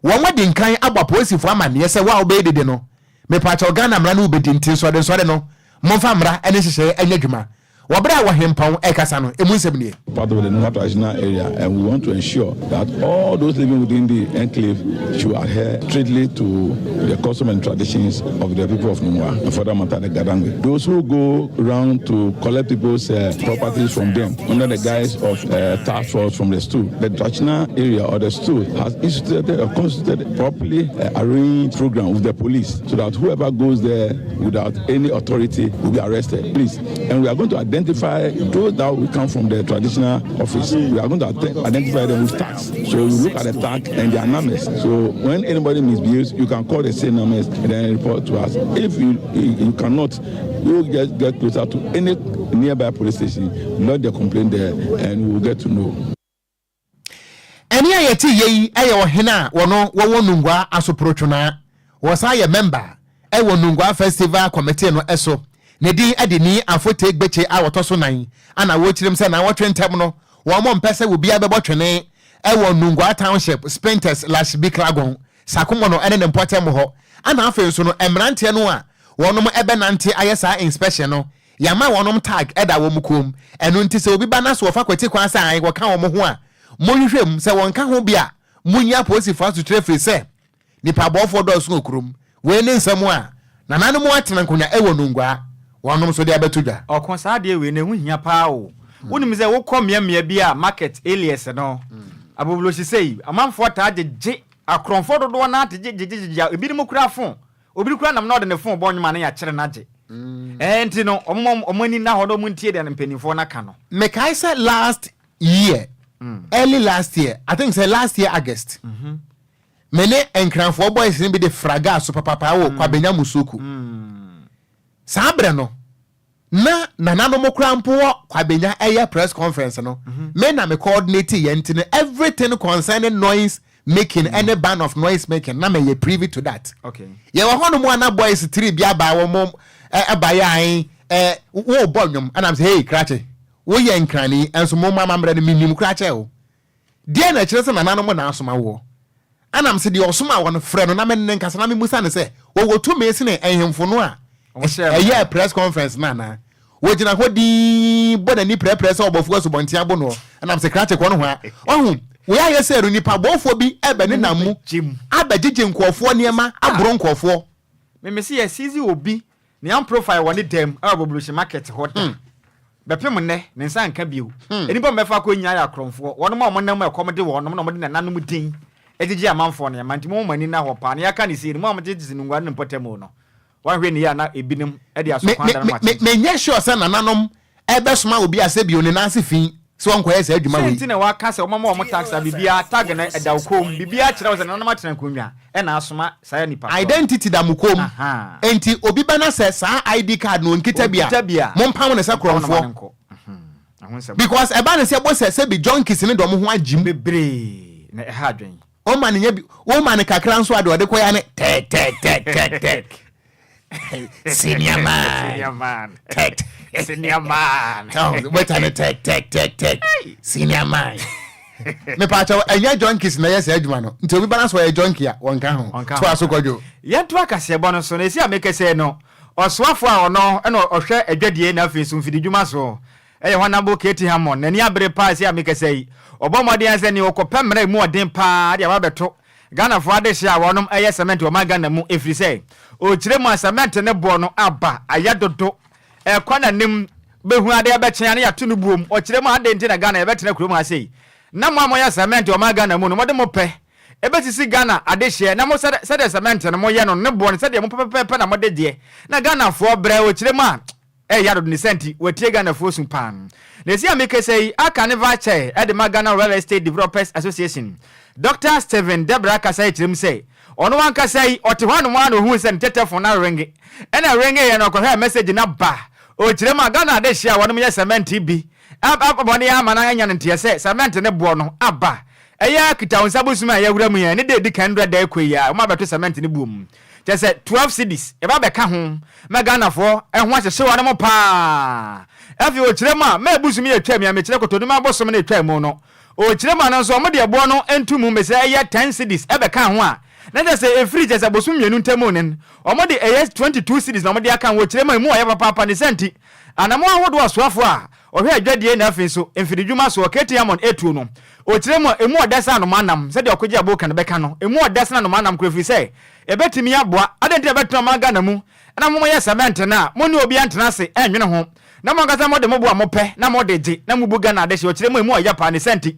wɔn adi nkan abɔ apolisifoɔ amanneɛ sɛ wo a wobɛyɛ dede no, mepaakyɛw, Ghana mmara no wobɛdi. Nti nsɔde no, momfa mmara ne nhyehyɛeɛ anyɛ adwuma. Wɔ berɛ a Ɔhempɔn rekasa no, emu nsɛm nie. Part of the Nungua traditional area and we want to ensure that all those living within the enclave should adhere strictly to the custom and traditions of the people of Nungua and for that matter the Gadangme. Those who go round to collect people's uh, properties from them under the guise of uh, task force from the stool, the traditional area or the stool has instituted or constituted properly uh, arranged program with the police so that whoever goes there without any authority will be arrested. Please. And we are going to identify those that will come from the traditional office. We are going to identify them with tags. So you look at the tag and their numbers. So when anybody misbehaves, you can call the same numbers and then report to us. If you you, cannot, you just get closer to any nearby police station, lodge the complaint there, and we will get to know. Ɛnne a yɛte yɛ yi yɛ ɔhene a wɔno wɔwɔ Nungua Asoprotwonaa. Wɔsan yɛ mɛmba wɔ Nungua Festival Committee no so. Ne din de Nii Afotey Gbekye a ɔtɔ so nan a na wɔkyerem sɛ naawɔtwe ntɛm no wɔn mpɛ sɛ obiara bɛbɔ twene wɔ Nungua Township, Spintex, Lashibi-Klagon, Sakumono ne ne mpɔtam hɔ. Ɛna afei nso no mmeranteɛ no a wɔnom bɛnante ayɛ saa inspection no yɛama wɔnom tag da wɔn kɔn mu. Ɛno nti sɛ obi ba na so wɔfa kwati kwan sɛ ae wɔka wɔn ho a, Monhwehwɛ mu, sɛ wɔnka ho bi a, monyi apolisifoɔ asotire ɛfiri sɛ nnipa abɔɔfoɔ dɔɔso wɔ kurom. Wei ne nsɛm a nananom atena nkonwa wɔ Nungua wɔnom nso de abɛto dwa. Ɔko saa adeɛ wei no ɛho hia paa o. Wonim sɛ wokɔ mmeammea bi a market alias no aboblosi sei amanfoɔ taa gyegye akorɔmfoɔ dodoɔ no ara te gye gyegye gyegye a ebinom kura phone obi kura nam na ɔde ne phone bɔ nnwom a na yɛakyere no agye ɛɛ nti no wɔn wɔn ani nna hɔ na wɔn ntie deɛ mpanimfoɔ no aka no. Mekae sɛ last year early last year i think sɛ last year august mm-hmm. me ne nkranfoɔ boys no bi de fraga so papapa wɔ mm. Kwabenya Musuku mm. Saa berɛ no na nananom koraa mpo wɔ Kwabenya ɛyɛ press conference no mm-hmm. Me na me coordinate yɛn nti no everything concerning noise making mm. Any ban of noise making na mɛyɛ privy to that. Yɛwɔ hɔnom a na boys tiri bi aba wɔn ɛba yɛ ahen ɛ wɔrebɔ nnwom ɛnam sɛ hey krakye Woyɛ Nkrani, nso momma amammerɛ no, mennim koraa kyɛɛ wo. Deɛn na ɛkyerɛ sɛ nananom na asoma woɔ? Ɛna mese, Deɛ ɔsomaa woɔ no, frɛ no na me ne no nkasa na memmisa no sɛ, wɔwɔ tumi sene nhemfo no a ɛyɛɛ press conference no anaa? Ɔgyina hɔ dinn bɔ n'ani prɛprɛ sɛ ɔbɔfoɔ asubɔnten abo noɔ. Ɛna mese, Krakye, kɔ nohoa. Wahu, wei ayɛ sɛ no nipa bɔfoɔ bi rebɛnenam mu abɛgyegye nkurɔfoɔ nneɛma, aboro nkurɔfoɔ. Me mese yɛasiizi obi Ne yam profile wɔ ne dam wɔ Bobolosi market hɔ da. Bɛpem nnɛ, ne nsa nka bio. Nnipa a wɔbɛfa akɔ nyinaa yɛ akorɔmfoɔ, wɔnom a wɔnam mu a ɛkɔm de wɔnom na wɔde nananom din gyegye amanfoɔ nneɛma. Nti momma mo ani nna hɔ paa. Na yɛaka no sei no, mo a motetete nnungua ne mpɔtam no, wɔanhwɛ no yie a na ebinom de Me, asokwan me, adane mo me, me, akyɛnkyɛn. menyɛ sure sɛ nananom ɛbɛsoma obi a sɛ bio ne nan ase fi sɛ ɔnkɔyɛ saa adwuma Sɛ wei. nti na waka sɛ wɔmama wɔn tax a biribiara tag no ɛda wo kɔn mu biribiara kyerɛ wo sɛ nananom atena nkonnwa ɛna asoma saa nipa korɔ no. Identity da mo kɔn mu. Ahaa. Enti obi ba na sɛ saa ID card no ɔnkita bi a, Ɔnkita bi a, mompam no sɛ mompam no ma no korɔmfoɔ. nkɔ. Mhm. Ɛho nsɛm. Because ɛba no sɛ bo sɛ sɛbi junkies no de wɔn ho agye mu. Bebree na ɛha adwene. Woma no nya bi, woma no kakra nso a deɛ ɔde kɔyɛ ne tɛk tɛk tɛk tɛk tɛk. Senior man. Senior man. Tɛk. Senior man. Weta no tɛk tɛk tɛk tɛk. Senior man. Mepaakyɛw ɛnyɛ junkies na ɛyɛ saa adwuma no. Nti obi ba na so ɔyɛ junkie a wɔnka ho. To aso kɔdwo. Yɛnto akaseɛbɔ no so na ɛsi a mekɛsɛ no ɔsoafoɔ a ɔno ɛna ɔhwɛ adwadie na afei so mfididwuma so Ɛyɛ Hon. KT Hammond n'ani abere paa seesei a mekasa yi. Ɔbɔ mmɔden ara sɛ nea ɔkɔpɛ mmara a emu ɔden paa de aba abɛto Ghanafoɔ adehye a wɔnom yɛ cement wɔ ɔman Ghana mu ɛfiri sɛ ɔkyerɛ mu a cement ne boɔ no aba ayɛ dodo ɛkɔ n'anim bɛhu adeɛ bɛkye a na yɛato no buom. Ɔkyerɛ mu a adɛn nti na Ghana yɛbɛtena kurom ha sei na mo a moyɛ cement wɔ ɔman Ghana mu no mode mo pɛ ɛbɛsisi Ghana adehyeɛ na mo sɛdeɛ cement no moyɛ no ne boɔ no sɛdeɛ mopɛ pɛpɛɛpɛ na mode deɛ na Ghanafoɔ brɛ ɔkyerɛ mu a Ɛyɛ dodo ne saa nti watie Ghanafoɔ su paa. Na ɛsi a mekasa yi aka ne Vice Chair de ma Ghana Real Estate Developers Association, Dɔkta Stephen Debrah kasa yi kyerɛ mu sɛ ɔno ankasa yi ɔte hɔ anom ara na ohuu sɛ ne tetefon no arenge. Ɛna ɛrengeeɛ no ɔkɔhwɛɛ message no aba. Ɔkyerɛ mu a Ghana adehyeɛ a wɔnom yɛ cement bi abɔ mmɔden ama no anya no nteɛ sɛ cement no boɔ no aba. Ɛyɛ Kitawonsa bosome a yɛawura mu yi a ne da ɛdi kan nnura da ɛkɔ yi a wɔabɛto cement no buo mu. Kyerɛ sɛ 12 cedis ɛba bɛka ho ma Ghanafoɔ ho ahyehye wɔnom paa. Afei ɔkyerɛ mu a May bosom yi a ɛtwaa mu yi a mekyerɛ Kotodoma bosom no a ɛtwaa mu no ɔkyerɛ mu a no nso wɔde ɛboɔ no nto mu mesɛ ɛyɛ 10 cedis ɛbɛka ho a. Na kyerɛ sɛ ɛfiri kyerɛ sɛ bosom mmienu ntam no, wɔde ɛyɛ 22 cedis na wɔde aka ho. Wɔkyerɛ mu a, emu ɔyɛ papaapa. Ne saa nti, anammɔn ahodoɔ a ɔsoafoɔ a ɔhwɛ adwadie na afei nso mfididwuma soɔ, KT Hammond retuo no, ɔkyerɛ mu a, emu ɔdɛ sɛ anomaa nam, sɛdeɛ ɔkogye aboka no bɛka no, emu ɔdɛ sene anomaa nam koraa ɛfiri sɛ ɛbɛtumi aboa. Adɛn nti na ɛbɛtena ɔman Ghana mu na moyɛ cement no a, mo ne obiara ntena ase nnwene ho na mo ankasa mode mo bo a mopɛ na mode gye na mobu Ghana adehye? Ɔkyerɛ mu a, emu ɔyɛ paa. Ne saa nti,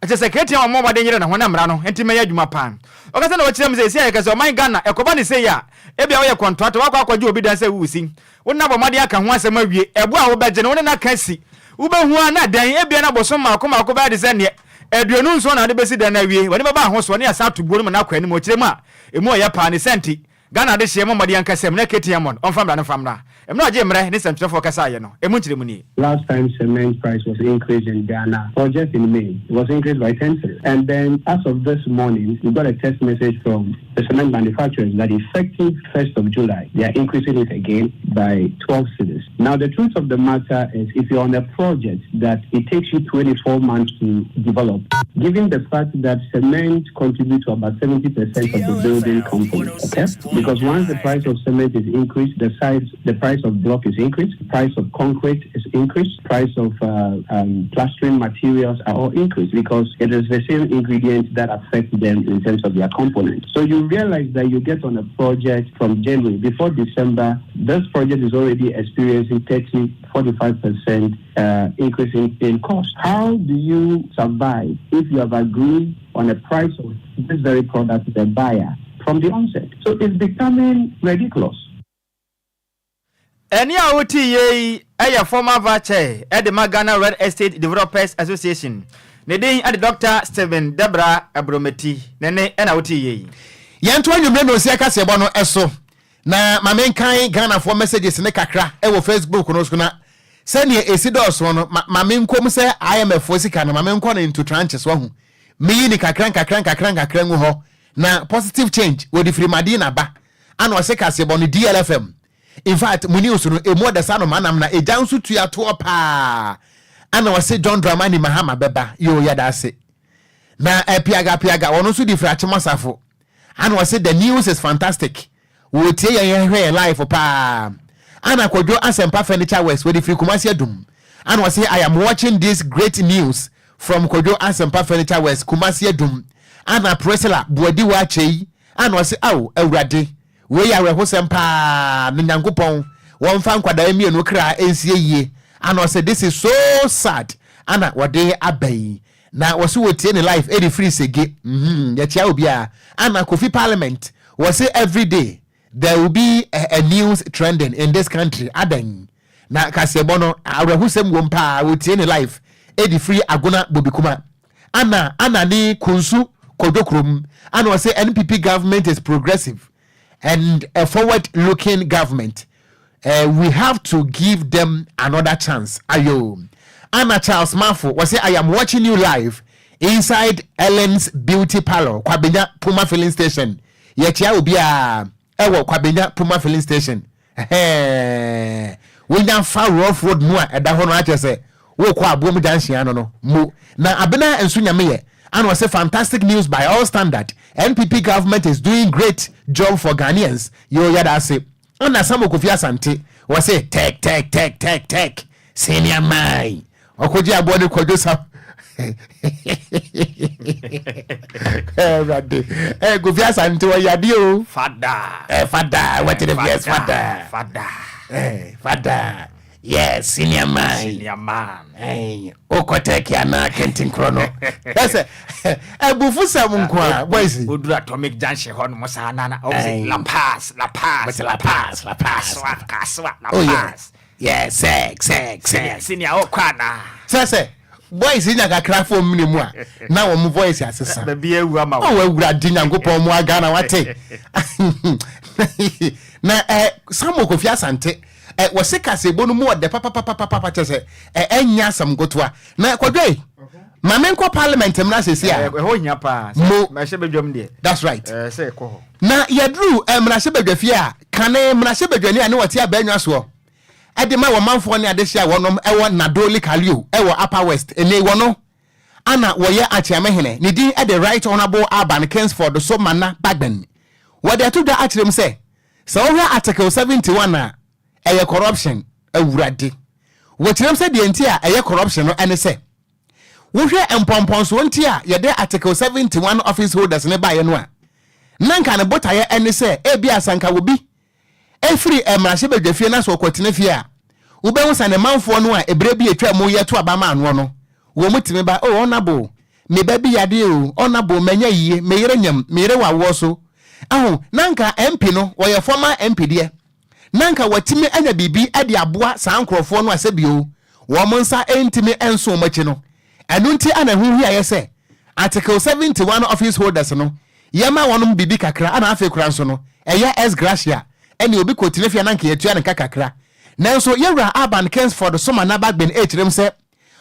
Ɛkyerɛ sɛ Creative a wɔmmɔ mmɔden nyere ne ho na mmara no nti mɛyɛ adwuma paa. Ɔkasa na ɔkyerɛ mu sɛ, Seesei a yɛka sɛ ɔman Ghana, ɛkɔba no sei a, ebia woyɛ kɔntrata, woakɔ akɔgye obi dan sɛ woresi. Wo ne no abɔ mmɔden aka ho asɛm awie. Ɛbo a wobɛgye no, wo ne no aka asi. Wobɛhu ara na dan, ebia na bosom mmaako mmaako bɛyɛ te sɛ neɛ 27 na wode bɛsi dan no awie. W'ani bɛba ahosoɔ na yɛasan ato buo no ma no akɔ anim. Ɔkyerɛ mu a, emu ɔyɛ paa. Ne saa nti, Ghana adehyeɛ mmɔ mmɔden ankasa mu na KT Hammond ɔmfa mmra no mfa mmra. Mmerɛ a ɔgyee mmerɛ ne nsɛmtwerɛfoɔ kasaeɛ no, ɛmu nkyerɛmu nie. Last time cement price was increased in Ghana was just in May. It was increased by 10 cedis. And then as of this morning, we got a text message from the cement manufacturers that effective 1st of July, they are increasing it again by 12 cedis. Now, the truth of the matter is if you're on a project that it takes you 24 months to develop, given the fact that cement contributes to about 70% of the building component, okay? Because once the price of cement is increased, the size, the price of block is increased, price of concrete is increased, price of uh, um, plastering materials are all increased because it is the same ingredients that affect them in terms of their components. So you realize that you get on a project from January, before December, this project is already experiencing 30, 45% uh, increase in, in cost. How do you survive if you have agreed on a price of this very product to the buyer from the onset? So it's becoming ridiculous. Ɛnne a wotiiɛ yi yɛ former Vice Chair de ma Ghana Real Estate Developers Association. Ne din de Dɔkta Stephen Debra Abrometi. Ne nne na wotiiɛ yi. Yɛnto anwummere nonsia kaseɛbɔ no so na ma menkan Ghanafoɔ messages no kakra wɔ Facebook no so na sɛdeɛ ɛsi dɔɔso no ma ma menkɔ mu sɛ IMF foɔ sika no ma menkɔ no into tranches wahu meyi ne kakra nkakra nkakra nkakra ngu hɔ na positive change wɔde firi Madina ba ana ɔse kaseɛbɔ no DLFM In fact mo news no emu ɔdɛ saa no manam na egya nso tua toɔ paa ana ɔse John Dramani Mahama bɛba yoo yɛda ase na eh, piaga piaga ɔno nso di firi Akyem Asafo ana ɔse the news is fantastic wɔtie yɛn yɛhwɛ yɛn live paa ana Kwadwo Asɛmpa Furniture Works wɔde firi Kumasi Adum ana ɔse I am watching this great news from Kwadwo Asɛmpa Furniture Works Kumasi Adum ana Priscilla Boadiwa Akyei ana ɔse ao Awurade Wei yɛ awerɛhosɛm paa na Nyankopɔn wɔnfa nkwadaa mienu kra nsie yie ana ɔsɛ this is so sad ana wɔde aba yi na wɔse wɔtie ne life ɛde firi sege mm yɛkyea obiara ana Kofi parliament wɔse everyday there will be a, a news trending in this country adɛn na kaseɛbɔ no awerɛhosɛm wom paa wɔtie ne life ɛde firi Agona Bobikuma Ana ana ne Kunsu Kojo kurom ana ɔsɛ NPP government is progressive and a forward looking government uh, we have to give them another chance ayo ana Charles Mafo wɔsɛ I am watching you live inside Ellen's beauty parlor Kwabenya Puma filling station yɛkyia obiara ɛwɔ Kwabenya Puma filling station Ɛhɛɛ wonya fa rough road mu a ɛda hɔ no akyerɛ sɛ wokɔ aboom junction ano no mo na abena nso nyame yɛ ana ɔse fantastic news by all standard NPP government is doing great job for Ghanaians yoo yɛda ase ana Samuel Kofi Asante wɔse tɛk tɛk tɛk tɛk tɛk senior man Ɔkɔgye aboɔ ne kwadwo sam. Awurade. Eh, Kofi Asante ɔyɛ adeɛ o. Fada. Eh, fada. What the yes, fada. Fada. Eh, fada. Yes, senior man. Senior man. Eh, okɔ Turkey anaa kentenkorɔ no. Ɛsɛ abufu sɛm nko a boys. Oduru atomic junction hɔ nom saa nana. Ɔmo La Paz, La Paz, La Paz, La Paz. Kasoa, Kasoa, La Paz. Yeah, sɛk sɛk sɛk. Senior ɔkɔ anaa. Sɛ sɛ boys nya kakra fo mene mu a na wɔn voice asesa. Baabi awu ama wo. Oh awurade Nyankopɔn mu Ghana wate. Na eh, Samuel Kofi Asante eh, wɔse kasebo no mu ɔdɛ papapapapa kyɛ sɛ eh, ɛnyɛ asɛm nkotoa. Na kwadwo yi, ma menkɔ parliament mmra sɛsi a. Ɛhɔ hia paa. Mo. Mmarahyɛ badwam deɛ. That's right. Sɛ ɛkɔ hɔ. Na yɛduru mmarahyɛ badwafie a, kane mmarahyɛ badwani a ne wɔte abannwa soɔ de ma wɔn manfoɔ ne adehyeɛ a wɔnom wɔ Nadowli Kaleo wɔ Upper West. Nnɛ yi wɔno ana wɔyɛ Akyeamehene. Ne din de Right Honourable Alban Kingsford So Manah Bagbin. Wɔde ato dwa akyerɛ mu sɛ, sɛ wohwɛ Article 71 a, ɛyɛ corruption. Awurade! Wɔkyerɛ mu sɛ deɛ nti a ɛyɛ corruption no ne sɛ, wohwɛ mpɔmpɔnsoɔ nti a yɛde Article 71 office holders no baeɛ no a, na nka ne botaeɛ ne sɛ ebia sɛ anka obi firi mmarahyɛbadwafie na sɛ ɔkɔtena fie a, wobɛhu sɛ ne manfoɔ no a ɛberɛ bi atwa mu yɛto aba maa noɔ no, wɔn tumi ba, oh honourable, me ba bi yadeɛ o, honourable manya yie, me yere nyam, me yere wɔ awoɔ so. Ahu, na anka MP no, ɔyɛ former MP deɛ, na anka watumi anya biribi de aboa saa nkorɔfoɔ no a sɛbio wɔn nsa ntumi nso wɔn akyi no. Ɛno nti na ɛho hiaeɛ sɛ Article 71 office holders no yɛma wɔnom biribi kakra ɛna afei koraa nso no ɛyɛ ex gratia ɛne obi kɔtena fie a na anka yɛtua no nka kakra. Nanso Yɛwura Alban Kingsford Soma Nabagben rekyerɛ mu sɛ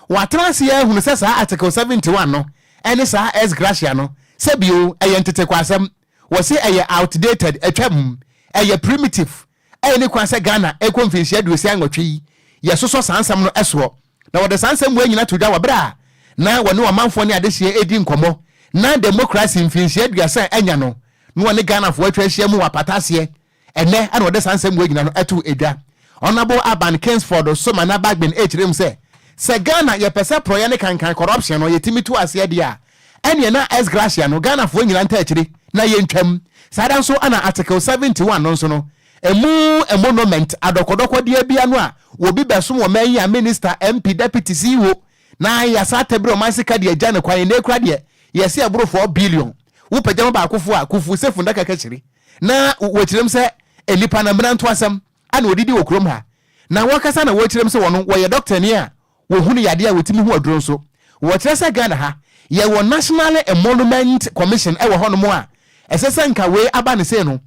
watena ase ahunu sɛ saa Article 71 no ne saa ex gratia no sɛbio ɛyɛ ntetekwasɛm. Wɔse ɛyɛ outdated, atwam, ɛyɛ primitive, ɛnni kwan sɛ Ghana ɛrekɔ mfinhyia 68 yi yɛsosɔ saa nsɛm no soɔ. Na wɔde saa nsɛm wei nyina to dwa wɔ berɛ a na wɔne ɔmanfoɔ ne adehyeɛ redi nkɔmmɔ na demokrasi mfinhyia 30 anya no na wɔne Ghanafoɔ atwa ahyia mu wɔ apata aseɛ ɛnnɛ na wɔde saa nsɛm wei nyina no to dwa. Honourable Alban Kingsford Somana Bagbin rekyerɛ mu sɛ, sɛ Ghana yɛpɛ sɛ porɔeɛ ne kankan corruption no yɛtumi tu aseɛ deɛ a, ɛneɛ na ex gratia no Ghanafoɔ nyina nta akyire na yɛntwam. Saa ara nso na Article 71 no nso no, ɛmu emolument, adɔkɔdɔkɔdeɛ bi ano a obi bɛsom ɔman yi a minister, MP, deputy, CEO na yɛasa atabiri ɔman sika de agya no kwan, ɛnnɛ yi koraa deɛ yɛse ɛboro 4 billion, wopagya ma baakofoɔ a, kufu sɛ fundaka kakyire. Na wɔkyerɛm sɛ nnipa no mmara ntoasɛm ana wɔdidi wɔ kurom ha. Na wɔkasa na wɔkyerɛm sɛ wɔno wɔyɛ dɔktani a wɔhunu yadeɛ a wɔtumi hu aduro nso. Wɔkyerɛ sɛ Ghana ha yɛwɔ National Emolument Commission wɔ hɔnom a ɛsɛ sɛ nka wei aba no sei no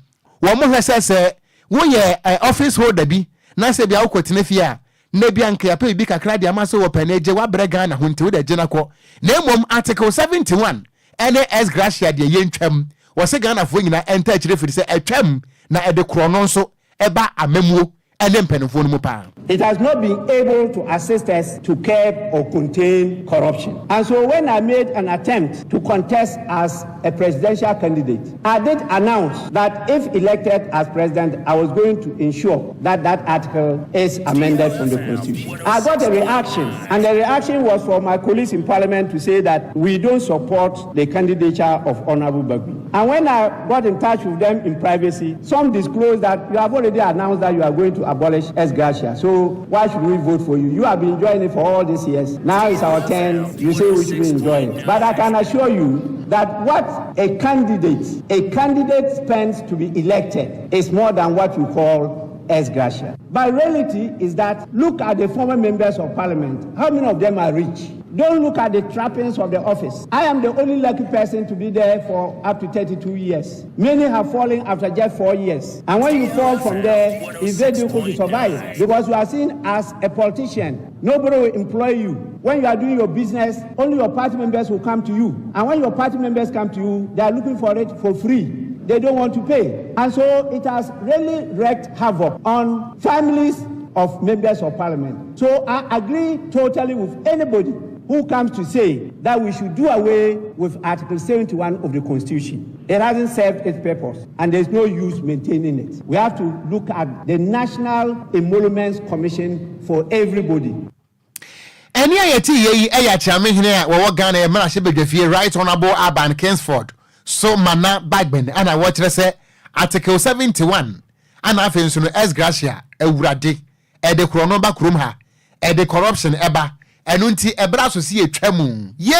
wɔn hwɛ sɛ sɛ woyɛ office holder bi na sɛ bia wokɔtena fie a na bia nka yɛapɛ biribi kakra de ama sɛ wɔpɛ no agye wabrɛ Ghana ho nti wode agye no akɔ. Na mmom Article 71 ɛne ex gratia deɛ yɛntwam. Wɔse Ghanafoɔ nyinaa ɛnta akyire firi sɛ ɛtwam na ɛde korɔno nso ɛba amamuo ɛne mpanimfoɔ no mu paa. It has not been able to assist us to curb or contain corruption. And so when I made an attempt to contest as a presidential candidate, I did announce that if elected as president, I was going to ensure that that article is amended from the Constitution. I got a reaction, and the reaction was for my colleagues in parliament to say that we don't support the candidature of Honorable Bagbin. And when I got in touch with them in privacy, some disclosed that you have already announced that you are going to abolish ex gratia. So why should we vote for you? You have been enjoying it for all these years. Now it's our turn. You say we should be enjoying it. But I can assure you that what a candidate, a candidate spends to be elected is more than what you call ex gratia. But reality is that look at the former members of parliament. How many of them are rich? Don't look at the trappings of the office. I am the only lucky person to be there for up to 32 years. Many have fallen after just four years. And when you fall from there, it's very difficult to survive because you are seen as a politician. Nobody will employ you. When you are doing your business, only your party members will come to you. And when your party members come to you, they are looking for it for free. They don't want to pay. And so it has really wreaked havoc on families of members of parliament. So I agree totally with anybody who comes to say that we should do away with Article 71 of the Constitution. It hasn't served its purpose, and there's no use maintaining it. We have to look at the National Emoluments Commission for everybody. Ɛnne a yɛte yɛ yi yɛ Akyeamehene a wɔwɔ Ghana yɛ mmarahyɛbadwafie Right Honourable Alban Kingsford so Mana Bagbin ɛna wɔkyerɛ sɛ Article 71 ɛna afei nso no ex gratia awurade ɛde korɔno ba kurom ha ɛde corruption ɛba ɛno nti ɛberɛ aso sɛ yɛtwa mu ye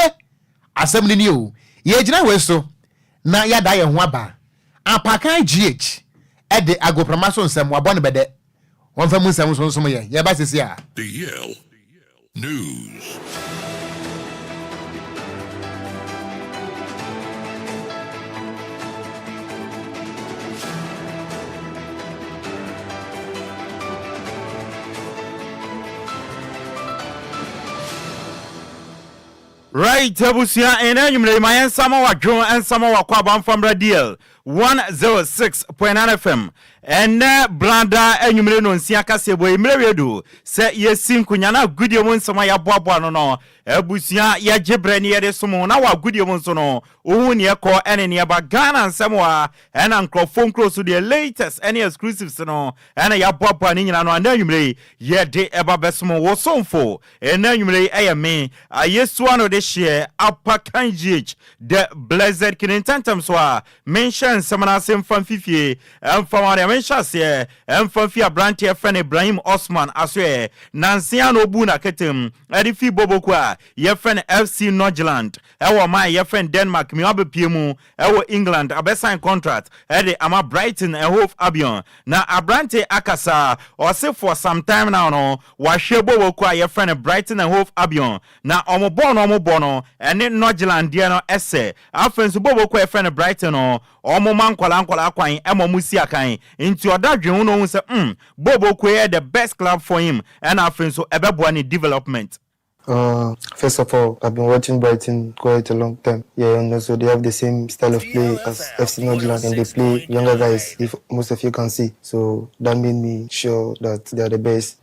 asɛm no ni o yɛgyina wei so na yɛada yɛn ho aba Apakan GH ɛde agoprama so nsɛm wabɔ no bɛdɛ wɔmfa mu nsɛm nso nsom yɛn yɛba sisi a. The Yale News. Right abusua ɛnɛ anwummerɛ yi ma yɛn nsa ma wadwo nsa ma wakɔ aba mfa mmra DL 106.9 FM. Ɛnnɛ Brada anwummere nnɔnsia kaseɛbɔ yi, mmerɛ wie du sɛ yɛsi nkonya na agodie mu nsɛm a yɛaboaboa ano no, abusua yɛgye berɛ ne yɛde som wo na wɔ agodie mu nso no, wohu neɛ ɛkɔ ne neɛ ɛba. Ghana nsɛm wɔ ha ɛna nkurɔfoɔ nkuro so deɛ latest ne exclusives no ɛna yɛaboaboa ne nyinaa ano a nnɛ anwummere yi yɛde ɛba bɛsom wo somfo. Ɛnnɛ anwummere yi ɛyɛ me, Ayesua no de hyeɛ, Apakan GH, The Blessed King ntɛntɛm so a Menhyɛ nsɛm no ase mfa mfi fie mfa ma deɛ menhyɛ aseɛ mfa mfi aberanteɛ yɛfrɛ no Ibrahim Osman asoɛɛ nanse a na ɔbuu n'aketem de fii bɔbɔkuo a yɛfrɛ no FC Nordjylland wɔ ɔman a yɛfrɛ no Denmark mu abɛpue mu wɔ England abɛsign contract de ama Brighton and Hove Albion. Na aberante akasa ɔse for some time now no wahwɛ bɔbɔkuo a yɛfrɛ no Brighton and Hove Albion na wɔn bɔɔl no wɔbɔ no ɛne Nordjylland deɛ no sɛ. Afei nso bɔɔlbɔ kuo a yɛfrɛ no Brighton no, wɔma nkwadaa nkwadaa kwan ma wɔsi akan. Nti ɔda dwen ho na ɔhu sɛ hmm, bɔɔlbɔ kuo yi yɛ the best club for him ɛna afei nso ɛbɛboa ne development. First of all, I've been watching Brighton quite a long time. Yeah, and also they have the same style of play as FC Nordsjælland, and they play younger guys, if most of you can see. So that made me sure that they are the best.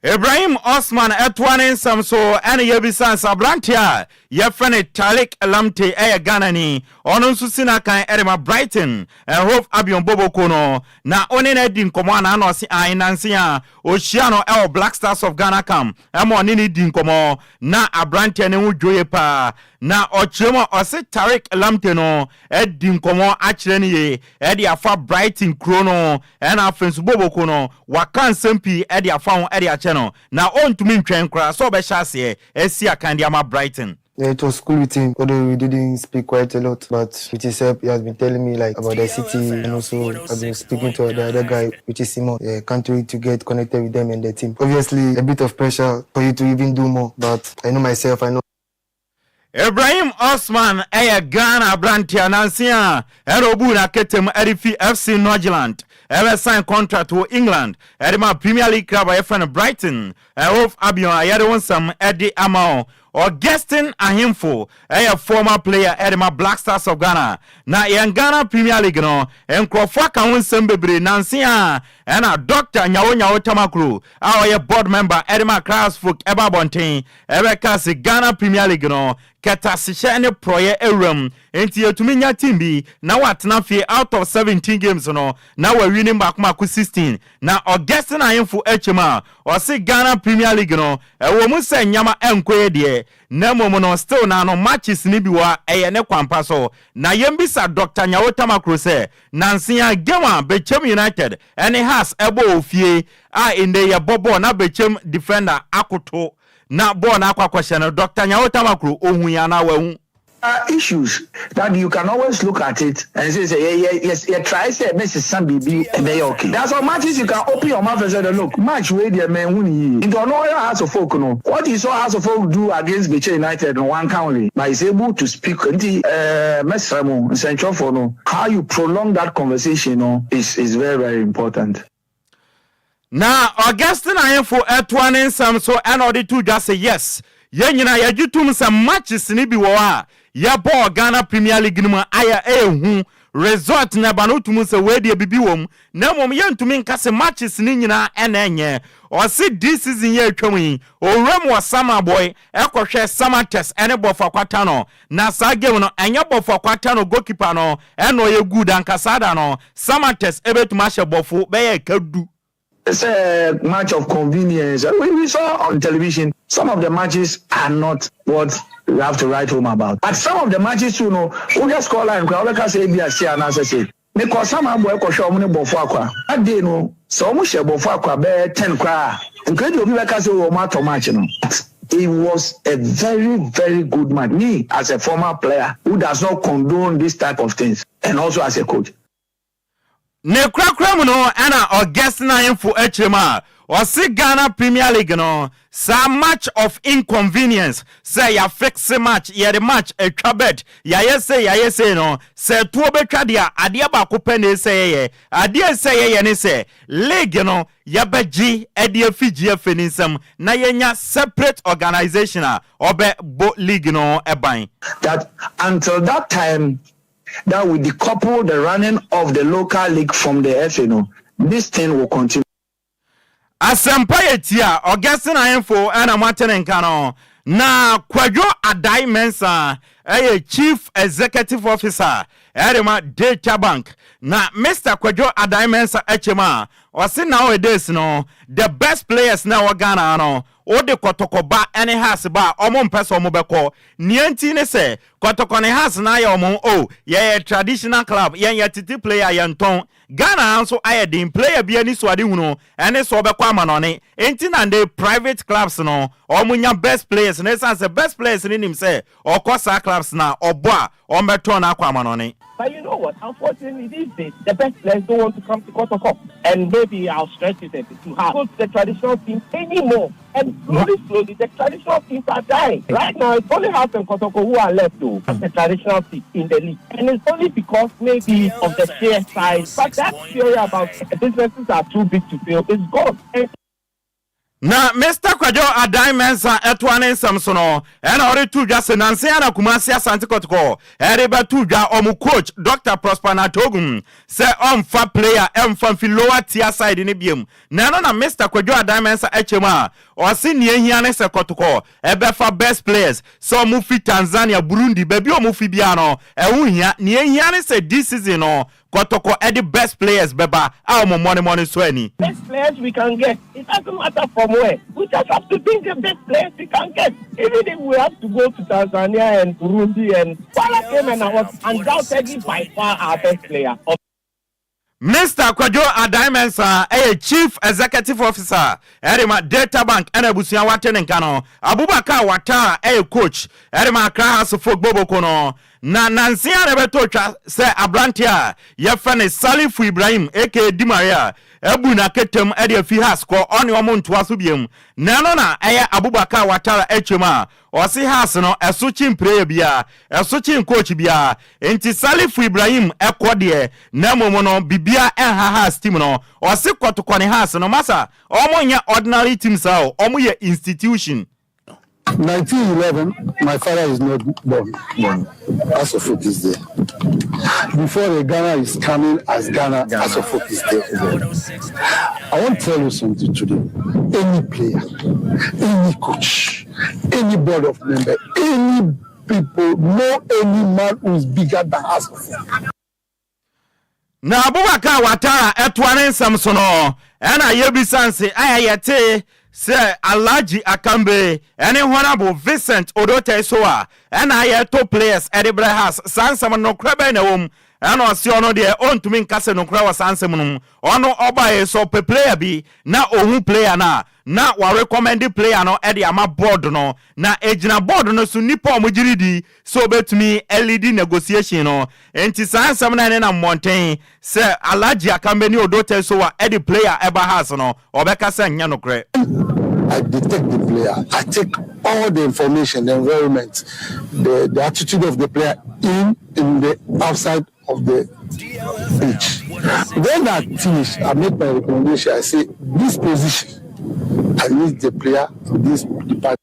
Ibrahim Osman toa ne nsɛm so ɛna yɛbisa no sɛ aberanteɛ a yɛfrɛ no Tariq Lamptey ɛyɛ Ghanani, ɔno nso si n'akan ɛde ma Brighton and Hove Albion bɔbɔkuo no na wo ne no adi nkɔmmɔ anaa na ɔse ae nanse a ɔhyia no ɛwɔ Black Stars of Ghana camp ɛma ɔne no di nkɔmmɔ na aberanteɛ no ho dwoye paa na ɔkyerɛ mu a ɔse Tariq Lamptey no adi nkɔmmɔ akyerɛ no yie ɛde afa Brighton kuro no Ɛna afei nso Boboko no waka nsɛm pii de afa ho de akyɛ no, na ɔntumi ntwɛn koraa sɛ ɔbɛhyɛ aseɛ asi akan de ama Brighton. Yeah, it was cool with him, although we didn't speak quite a lot, but with his help, he has been telling me like about the city, and also I've been speaking to the other guy, which is Simon. Yeah, can't wait to get connected with them and the team. Obviously, a bit of pressure for you to even do more, but I know myself, I know. Ibrahim Osman yɛ Ghana aberanteɛ nanse a ɛna ɔbuu n'aketem de fi FC Nordsjælland ɛbɛsan contract wɔ England ɛde ma Premier League club a yɛfrɛ no Brighton Hove Albion a yɛde wo nsɛm de ama wo. Augustine Ahemfo yɛ former player de ma Black Stars of Ghana. Na yɛn Ghana Premier League no, nkurɔfoɔ aka ho nsɛm bebree nanse a ɛna Doctor Nyawo Nyawo Tamaklo a ɔyɛ board member de ma Accra Hearts-Folk ɛba abɔnten ɛbɛka se Ghana Premier League no kɛtasehyɛ ne porɔeɛ awura mu nti yɛtumi nya team bi na watena fie out of 17 games no na wawini mmaako mmaako 16. Na Augustine Ahemfo akyem a ɔse Ghana Premier League no ɛwɔ mu sɛ nneɛma ɛnkɔ yie deɛ na mmom no still na no matches no bi wɔ a ɛyɛ ne kwampa so. Na yɛmbisa Doctor Nyawo Tamaklo sɛ nanse a game a Bechem United ɛne Hearts ɛbɔ wɔ fie a nnɛ yi yɛbɔ bɔɔl na Bechem defender akoto na bɔɔl no akɔ akɔhyɛ no, Doctor Nyawo Tamaklo ohui anaa wahu? Are issues that you can always look at it and say sɛ yɛ yɛ yɛ yɛ try sɛ ɛbɛsesa biribi ɛbɛyɛ okay. There are some matches you can open your mouth and say look match wei deɛ manhu no yie. Nti ɔno ɔyɛ Hearts of Oak no what he saw Hearts of Oak do against Bechem United no wanka ho hwee but he's able to speak nti ɛɛ mɛsrɛ mo nsɛntwerɛfoɔ no how you prolong that conversation no is is very very important. Na Augustine Ahemfo toa ne nsɛm so na ɔde too dwa sɛ, Yes, yɛn nyinaa yɛgye tom sɛ matches no bi wɔ hɔ a yɛbɔɔ Ghana Premier League no mu a ayɛ ɛyɛ hu, result no ɛba no wotumi hu sɛ wei deɛ biribi wɔ mu, na mmom yɛntumi nka sɛ matches no nyinaa na ɛnyɛ. Ɔse this season yi a atwam yi, owura mu wɔ Samaboi kɔhwɛɛ Samatex ne Bɔfo Akwatano Na saa game no ɛnyɛ bɔfo akwata no goalkeeper no ɛna ɔyɛ good anka saa da no Samatex ɛbɛtumi ahyɛ bɔfo bɛyɛ ɛka du. Sɛ match of convenience we we saw on television some of the matches are not what we have to write home about but some of the matches too no wohwɛ score line koraa wobɛka sɛ ebia sei anaasɛ sei. Mekɔ Samabɔ kɔhwɛ ɔmo ne Bɔfo Akwa that day no sɛ ɔmo hyɛ Bɔfo Akwa bɛyɛ ten koraa a nka ebia obi bɛka sɛ oh ɔmo atɔ match no but it was a very very good match me as a former player who does not condone this type of things and also as a coach. Ne korakora mu no ɛna Augustine Ahemfo akyerɛ mu a ɔse Ghana Premier League no saa match of inconvenience sɛ yɛafixe match, yɛde match atwa bet, yɛayɛ sei yɛayɛ sei no sɛ toɔ bɛtwa deɛ a adeɛ baako pɛ na ɛsɛ yɛyɛ. Adeɛ a ɛsɛ yɛyɛ ne sɛ league no yɛbɛgye de afi GFA no nsam na yɛanya separate organisation a ɔbɛbɔ league no ban. That until that time. that we decouple the running of the local league from the FA no, this thing will continue. Asɛmpa yɛ tia Augustine Ahemfo na moate ne nka no. Na Kwadwo Adai Mensah yɛ Chief Executive Officer de ma Data Bank. Na Mister Kwadwo Adai Mensah kyɛ mu a, ɔse nowadays no, the best players na ɛwɔ Ghana ha no, wode Kɔtɔkɔ ba ne Hearts ba a, wɔn mpɛ sɛ wɔbɛkɔ. Nea nti ne sɛ, Kɔtɔkɔ ne Hearts no ayɛ wɔn ho, oh, yɛyɛ traditional club, yɛn yɛtete player, yɛntɔn. Ghana ha nso ayɛ den, player bi anisoadehunu ne sɛ ɔbɛkɔ amanɔne, enti na ndɛ private clubs no ɔmo nya best players no ɛsiane sɛ best players no nim sɛ ɔkɔ saa clubs no a ɔbɔ a ɔmo bɛtɔn no akɔ amanɔne. But you know what, unfortunately these days the best players don't want to come to Kotoko and maybe I'll stretch it a bit too hard go to the traditional teams anymore and slowly slowly the traditional teams are dying. Right now it's only Hearts and Kotoko who are left though as the traditional team in the league and it's only because maybe of the sheer size but that theory about businesses are too big to fail is gone and Na Mister Kwadwo Adan Mensah ɛtoa ne nsɛm so no, ɛna ɔde to dwa sɛ nansa yi ara Kumasi Asante Kɔtɔkɔ ɛde bɛto dwa wɔn coach Doctor Prosper Nartogum sɛ ɔmfa player ɛmfa mfi lower tier side no biom. Na ɛno na Mister Kwadwo Adan Mensah ɛkyɛ mu a ɔse nea ehia ne sɛ Kɔtɔkɔ ɛbɛfa best players sɛ wɔn fi Tanzania, Burundi, baabi a wɔn fi biara no ɛho nhia. Nea ehia ne sɛ this season no Kɔtɔkɔ de best players bɛba a wɔn mmɔnemmɔne sɔ ani. Best players we can get, it doesn't matter from where, we just have to bring the best players we can get, even if we have to go to Tanzania and Burundi and Kwala came and was undoubtedly by far our best player of. Mister Kwadwo Adai Mensah yɛ Chief Executive Officer de ma Delta Bank ɛna abusua wate ne nka no. Abubakar Watara yɛ Coach de ma Accra Hearts Folk Boboko no. Na nanse ara na ɛbɛtɔ twa sɛ aberante a yɛfrɛ no Salifu Ibrahim aka Di Maria abu n'akatam de afi Hearts kɔ, ɔne wɔn ntoa so biom. Na ɛno na ɛyɛ Abubakar Watara akyɛm a ɔse Hearts no ɛso kyen player biara, ɛso kyen coach biara. Enti Salifu Ibrahim kɔ deɛ, na mmom no biribiara ɛnha Hearts team no. Ɔse kɔtokɔ ne Hearts no, masa wɔn nyɛ ordinary team saa o, wɔn yɛ institution. 1911, my father is not born. Born. As of it is there. Before the Ghana is coming as Ghana, Ghana. as of it is there. I want to tell you something today. Any player, any coach, any board of member, any people, no any man who is bigger than us. Na Abubakar Watara ɛtoa ne nsɛm so no, ɛna yɛbisa nse ayɛ yɛte sɛ Alhaji Akambe ɛne Honourable Vincent Odotei Sowa ɛna ayɛ to players ɛde brɛ Hearts, saa nsɛm no nokorɛ bɛn na ɛwɔ mu? Ɛna ɔse ɔno deɛ ɔntumi nka sɛ nokorɛ wɔ saa nsɛm no mu, ɔno ɔbaeɛ sɛ ɔpɛ player bi na ɔhu player no a na wa recommend player no de ama board no, na ɛgyina board no so nnipa a wɔgye no di sɛ ɔbɛtumi alidi negotiation no. Enti saa nsɛm no a ɛnenam mmɔnten sɛ Alhaji Akambe ne Odote Sowa de player ɛba Hearts no, ɔbɛka sɛ nyɛ nokorɛ. I detect the player, I take all the information, the environment, the the attitude of the player in in the outside of the pitch. When I finish, I make my recommendation. I say this position, I need the player in this department.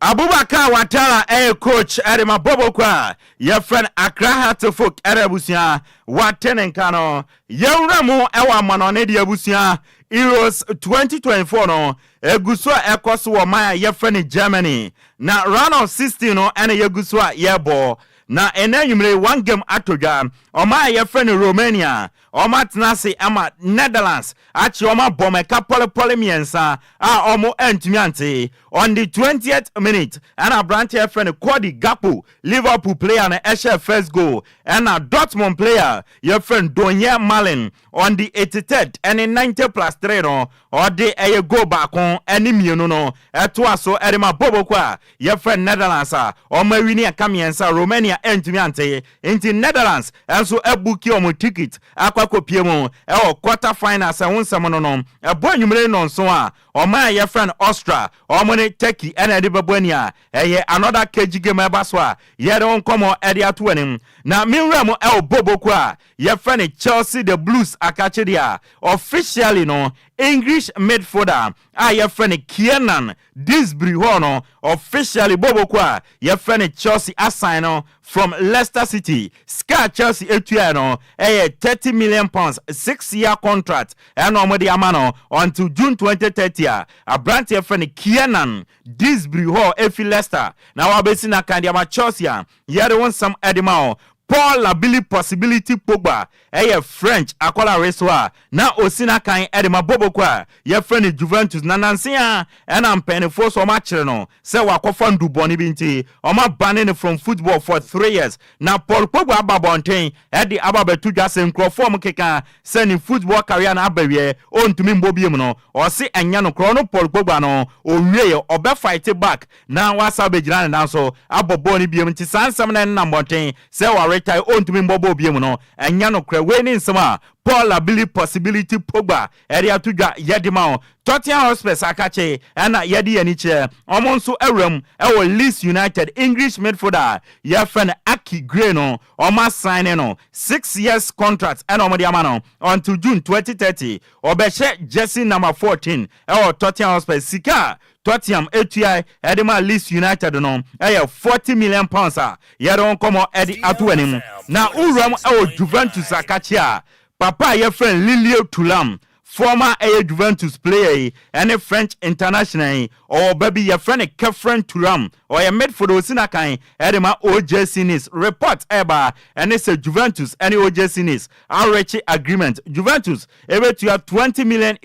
Abubakar Watara ɛyɛ coach ɛde ma Boboko a yɛfrɛ no Accra Hearts-Folk ɛde abusua wate ne nka no yɛwura mu ɛwɔ amanɔne de abusua Euros 2024 no egu so a ɛkɔ so wɔ man a yɛfrɛ no Germany na round of 16 no ɛna yɛgu so a yɛbɔ Na ɛnnɛ anwummere yi one game atɔ dwa. Ɔman a yɛfrɛ no Romania, wɔatena ase ama Netherlands akye wɔn abɔ wɔn ɛka pɔlepɔle mmiɛnsa a wɔn antumi ante. On the 20th minute ɛna aberanteɛ a yɛfrɛ no Cody Gakpo, Liverpool player no ɛhyɛɛ first goal. Ɛna Dortmund player yɛfrɛ no Donyell Malen on the 83rd ɛne 90 plus 3 no ɔde ɛyɛ goal baako ɛne mmienu no ɛtoa so ɛde ma Boboko a Yɛfrɛ Netherlands a wɔn awini ɛka mmiɛnsa, Romania antumi ante. Nti Netherlands nso abuki wɔn ticket akɔ akɔpie mu wɔ quarter finals. Ɛho nsɛm no no, ɛbɔ anwummere nnɔnson a, ɔman a yɛfrɛ no Austria, wɔn ne Turkey na ɛde bɛbɔ ani a ɛyɛ another cage game ɛba so a yɛde ho nkɔmmɔ de ato anim. Na me nwura mu ɛwɔ Boboko a yɛfrɛ no Chelsea the Blues akakye deɛ a, officially no English midfielder a yɛfrɛ no Kiernan Dewsbury Hall no officially Boboko a yɛfrɛ no Chelsea asign no from Leicester City. Sika a Chelsea tuae no yɛ £30 million, 6-year contract ɛna wɔde ama no until June 2030 a aberanteɛ yɛfrɛ no Kiernan Dewsbury Hall efi Leicester na wabɛsi n'akan de ama Chelsea a yɛde wo nsɛm de ma wo. Paul Labile Possibility Pogba ɛyɛ French akɔlaa so a na osi n'akan de ma Boboko a yɛfrɛ no Juventus, na nanse a ɛna mpanimfoɔ so ɔmo akyerɛ no sɛ wakɔfa ndubɔne bi nti ɔmo abane no from football for 3 years. Na Paul Pogba aba abɔnten ɛde aba abɛto dwa sɛ nkurɔfoɔ ɔmo keka sɛ ne football career no aba wie, ɔntumi mbɔ biem no, ɔse ɛnyɛ no korɔ no. Paul Pogba no owie, ɔbɛ fight back na wasa abɛgyina ne nan so abɔ bɔɔl no biem. Nti saa nsɛm no ɛnenam mmɔnten sɛ waretae, ɔntumi mbɔ bɔɔl biem no, ɛnyɛ no korɛ. Wei ne nsɛm a Paul Labile Possibility Pogba ɛde ato dwa yɛde ma wo. Tottenham Hotspurs akakye ɛna yɛde yɛn ani kyerɛ, ɔmo nso awuram ɛwɔ Leeds United English midfielder yɛfrɛ no Archie Gray no, ɔmo asign no 6 years contract ɛna ɔmo de ama no until June 2030. Ɔbɛhyɛ jersey number 14 ɛwɔ Tottenham Hotspurs. Sika a Tottenham etua ɛde ma Leeds United no ɛyɛ £40 million a yɛde wɔn nkɔmɔ ɛde ato anim. Na wuram ɛwɔ Juventus akakye a papa a yɛfrɛ no Lilian Thuram, former ɛyɛ Juventus player yi ɛne French international yi, ɔwɔ ba bi yɛfrɛ no Khephren Thuram, ɔyɛ midfield, osi n'akan ɛde ma OGC Nice. Report ɛba ɛne sɛ Juventus ɛne OGC Nice areach agreement. Juventus ɛbɛtua €20 million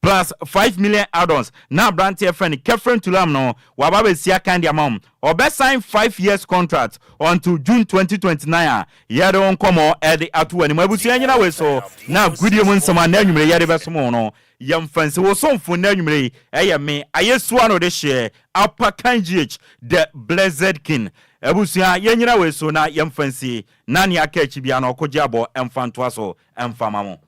plus 5 million add-ons na aberanteɛ frɛ no Khephren Thuram no waba bɛsi akan de ama wɔn. Ɔbɛsign 5 years contract until June 2029 a yɛde wɔn nkɔmɔ ɛde ato anim. Abusua, nyina wei so na agudie mu nsɛm a na anwummerɛ yɛde bɛsom wɔn no, yɛmfa nsi wo somfo na anwummerɛ yi ɛyɛ me ayɛ sua no de hyɛ Apakan GH, the Blessed King. Abusua, yɛnyina wei so na yɛmfa nsi na nea aka akyi bia no ɔkɔgye abɔ ɛmfa ntoa so ɛmfa ma mo.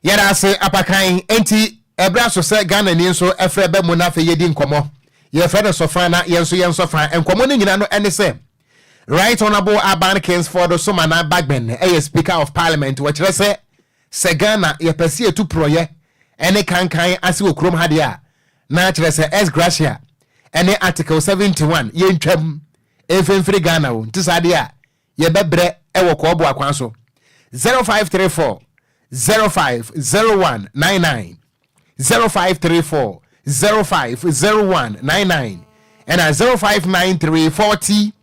Yɛda ase, Apakan. Enti ɛberɛ so sɛ Ghana ni nso ɛfrɛ bɛ mu no, afei yɛdi nkɔmmɔ. Yɛfrɛ no sɔfa na yɛn nso yɛn sɔfa nkɔmmɔ no nyina no ɛne sɛ Right Honourable Alban Kingsford Sumana Bagbin ɛyɛ Speaker of Parliament. Wɔkyerɛ sɛ Ghana yɛpɛ sɛ yɛtu porɔyɛ ɛne kankan ase wɔ kurom ha deɛ a, na kyerɛ sɛ ex gratia ɛne Article 71 yɛntwam ɛmfimfiri Ghana o. Nti saa deɛ a yɛbɛbrɛ ɛwɔ kɔɔbo akwan so. 0534 050199, 0534 050199 ɛna 0593 40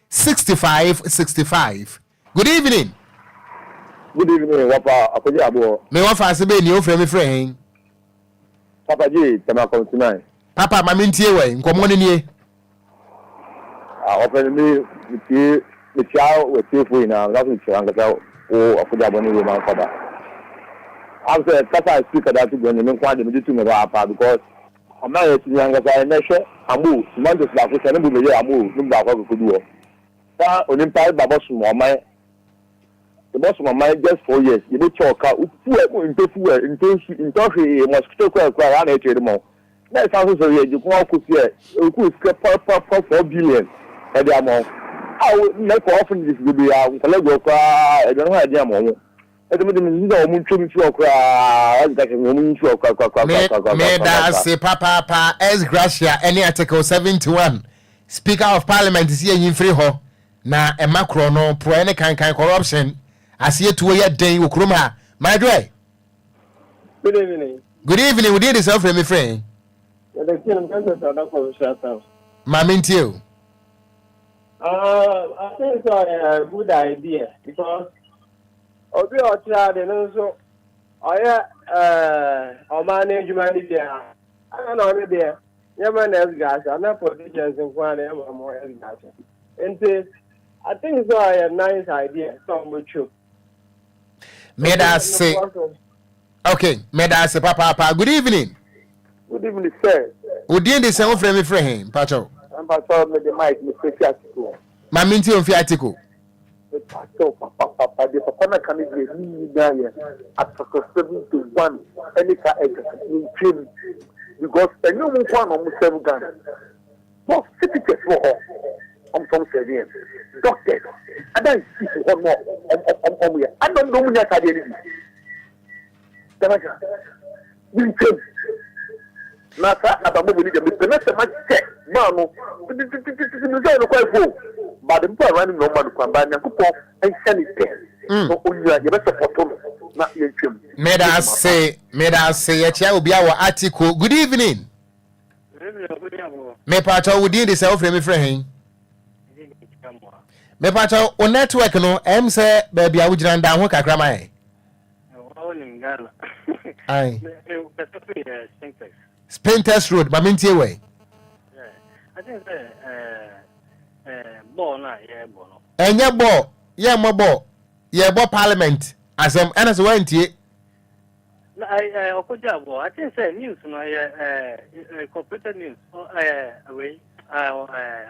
65 65. Good evening. Good evening, Wapa Akɔgye Aboɔ. Me wɔfa ase bɛɛ ni ofrɛ me frɛ hɛn? Papa J, Tema Community 9. Papa, ma mentie wɔ nkɔmmɔ no nie. Ah, ɔfɛ no me metie metia wɔtiefo nyinaa, meda so mekyerɛ ankasa wo Akɔgye Aboɔ ne Roman Fada. Am sɛ kasa a speaker da to gua ne me nko ade megye to me paapaa because ɔman yɛ tumi ankasa. Ɛnɛ hwɛ amo tomatoes baako sɛ ne bo bɛyɛ amo ne mu baako akɔkɔdu hɔ saa. Onimpa ba bɔsom ɔman, yɛbɔsom ɔman just 4 years, yɛbɛtua ɔka fuel, ntɔ fuel, ntɔ nsu, ntɔ hwee, mosquito coil koraa yɛa na ɛkyerɛ de ma wo na ɛsan so sɛ yɛ gye ko akɔsi ɛ ɛkɔ sika papapa 4 billion ɛde ama wo a wo nnɛ orphanages bebree a nkɔla gu hɔ koraa, aduane ho a yɛde ama wɔn. Ɛsɛ mo de mi sɛ wɔn ntwam fi hɔ koraa, wɔn ka sɛ wɔn nfi hɔ koraa koraa koraa koraa. Meda ase papaapa. Ex gratia ɛne Article 71, Speaker of Parliament si yɛnyi mfiri hɔ na ɛma korɔ no porɔɛ ne kankan corruption aseɛ tuo yɛ den wɔ kurom ha. Madwoɛ. Good evening. Good evening. Wo din de sɛ, wofrɛ me frɛ? Yɛde tie no nkasa sɛ ɔdɔkɔ bi hyɛ. Ma mentie o. I think so a good idea because obi a ɔkyerɛ ade no nso ɔyɛ ɔman no adwuma no bi a ana na ɔno deɛ yɛma no ex gratia na politicians nko ara na yɛma mo ex gratia, nti I think so a nice idea sɛ ɔmo twam. Meda ase. Okay, meda ase papaapa. Good evening. Good evening, sir. Wo din de sɛ, wofrɛ me frɛ he, mpakyɛw? Mpakyɛw, mede Mike mefrɛ fi Atiko. Ma mentie omfi Atiko. Mepakyɛw papapapa, deɛ papa no ka no deɛ ne nyinaa yɛ Article 71 ɛne saa ɛga mentwam because ɛnyɛ ɔmo nko a na ɔmo serve Ghana. Boss, teachers wɔ hɔ. Ɔmo sɛ ɔmo sɛve yɛn. Doctors, adan sisi hɔ nom a ɔmo ɔmo yɛ. Adɛn na ɔmo nnya saa adeɛ no bi? Dɛmɛnka, mentwam. Na saa abammɔbɔ ni deɛ mepɛ n'asɛm akyɛ maa no tititititi menim sɛ ɔyɛ nokwafo o but the people around him na ɔma no kwan but Nyankopɔn nhyɛ ne den na ɔnya yɛbɛ support no na yɛntwam. Meda ase, meda ase. Yɛkyia obia wɔ Atiko. Good evening. Mepakyɛw wo din de sɛ wofrɛ me frɛ hen? Mepakyɛw wo network no ɛm sɛ baabi a wogyina nda ho kakra ma yɛn. Aye. Spintex Road, ma mentie wɛ. Ɛnyɛ bɔɔl, yɛmmɔ bɔɔl, yɛbɔ parliament asɛm ɛna sɛ woantie. Na ɛ ɔkɔgya bɔ. I think sɛ news no ɛyɛ ɛ corporate news ɛ wei ɛ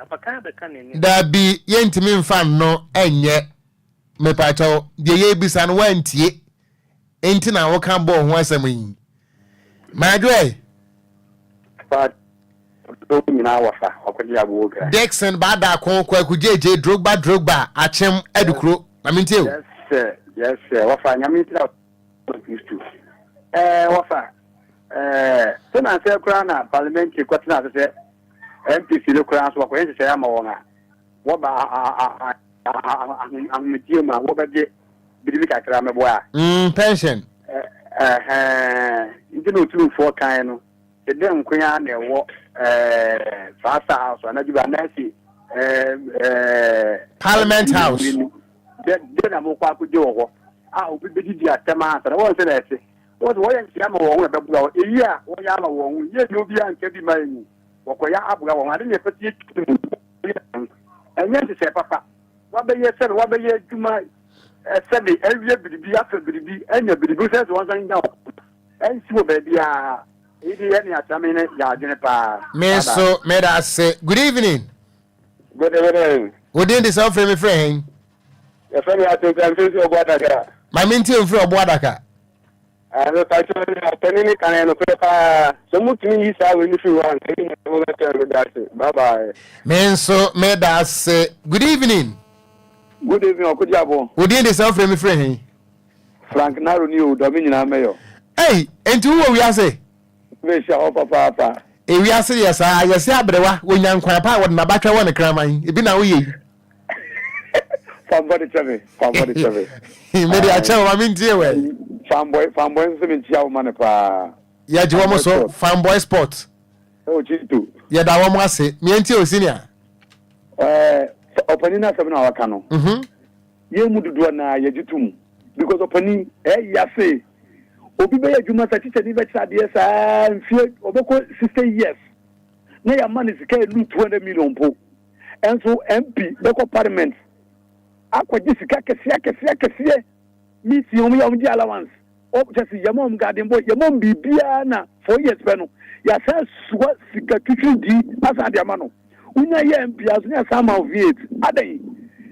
abakan abɛka n'anim. Dabi yɛntumi nfa nno ɛnyɛ mepakyɛw deɛ yɛbisa no woantie nti na woka bɔɔl ho asɛm yi Madwoɛ. Dickson Baadaako Kwaku Gyegye Drogba Drogba Akyem Adukuro ma mentie o. Yes sir, yes sir. Wafa nyame nhyira Kristo. Ɛɛ wɔfa ɛɛ sɛ na nsɛ koraa na parliamentary kɔtena ase sɛ MPC no koraa nso wɔkɔyɛ nhyehyɛe ama wɔn a wɔba ahomegyeɛ mu a wɔbɛgye biribi kakra mɛboa a. Mm, pension. Ɛhɛn nti na otumfoɔ kan no sɛ dɛ nko ara na ɛwɔ ɛɛ Faasa House anadwo bi anaasɛ ɛɛ ɛɛ. Parliament House. Dɛ dɛn na mokɔ akɔgye wɔ hɔ a obi bɛdidi atɛm ansa na wɔn sɛ na ɛte? Wɔn sɛ wɔyɛ nkyea ma wɔn ho na ɛbɛboa wɔn. Eyi a wɔyɛ ama wɔn ho yɛ nyɛ obiara nka bi ma enyi. Wɔkɔyɛ aboa wɔn ho. Ade na yɛpɛ sɛ yɛtwa mu yɛ ɛnyɛ nhyehyɛe papa. Wabɛyɛ sɛbe wabɛyɛ adwuma sɛbe awie biribi afɛ biribi anya biribi sɛ sɛ wɔn nsa nya wɔn ɛnsi wɔ baabiara. Eyi de yɛ ne asɛm ne yɛ adwene paa. Me nso meda ase. Good evening. Good evening. Wo din de sɛ wofrɛ me frɛ hɛn? Yɛfrɛ me Ato Nti mfiri Ɔbo Adaka. Ma me ntie mfiri Ɔbo Adaka. Mepakyɛ ɔpanin ne kan nokorɛ paa sɛ motumi yi saa wei no firi hɔ a nka yɛ nyinaa mobɛtɔ meda ase bye bye. Me nso meda ase. Good evening. Good evening Ɔkogyabo. Wo din de sɛ wofrɛ me frɛ hɛn? Frank Naro ni o dɔ me nyinaa mɛyɔ. Ei, enti wowɔ wiase? Mehyia hɔ papaapa. Ewiase yɛ saa, yɛse aberewa, onya nkwan pa a wɔde n'abatwɛ wɔ ne kraman, ebi na woyɛ yi. Fa mbɔ de kyɛ me, fa mbɔ de kyɛ me. Mede akyɛ wo, ma mentie wɛ. Fanboy, fanboy nso sɛ menkyia wo ma no paa. Yɛgye wɔn so, fanboy sport. Ɛwɔ Chinto. Yɛda wɔn ase, meɛntie o senior. Ɛɛ, ɔpanin no asɛm no a waka no. Mhm. Yɛn mu dodoɔ naa yɛgye tom because ɔpanin ɛyɛ ya se obi bɛyɛ adwuma sa tikyani bɛkyerɛ adeɛ saa mfie ɔbɛkɔ 60 years na yɛama no sika ɛnu 200 million mpo ɛnso MP bɛkɔ parliament akɔgye sika kɛseɛ akɛseɛ akɛseɛ meeting wɔn yɛ wɔn gye allowance Kyerɛ sɛ yɛma wɔn garden boy, yɛma wɔn biribiara na 4 years pɛ no, yɛasan soa sika twitwiridii asan de ama no. Wonya yɛ MP a nso ne yɛasan ama wo V8. Adɛn?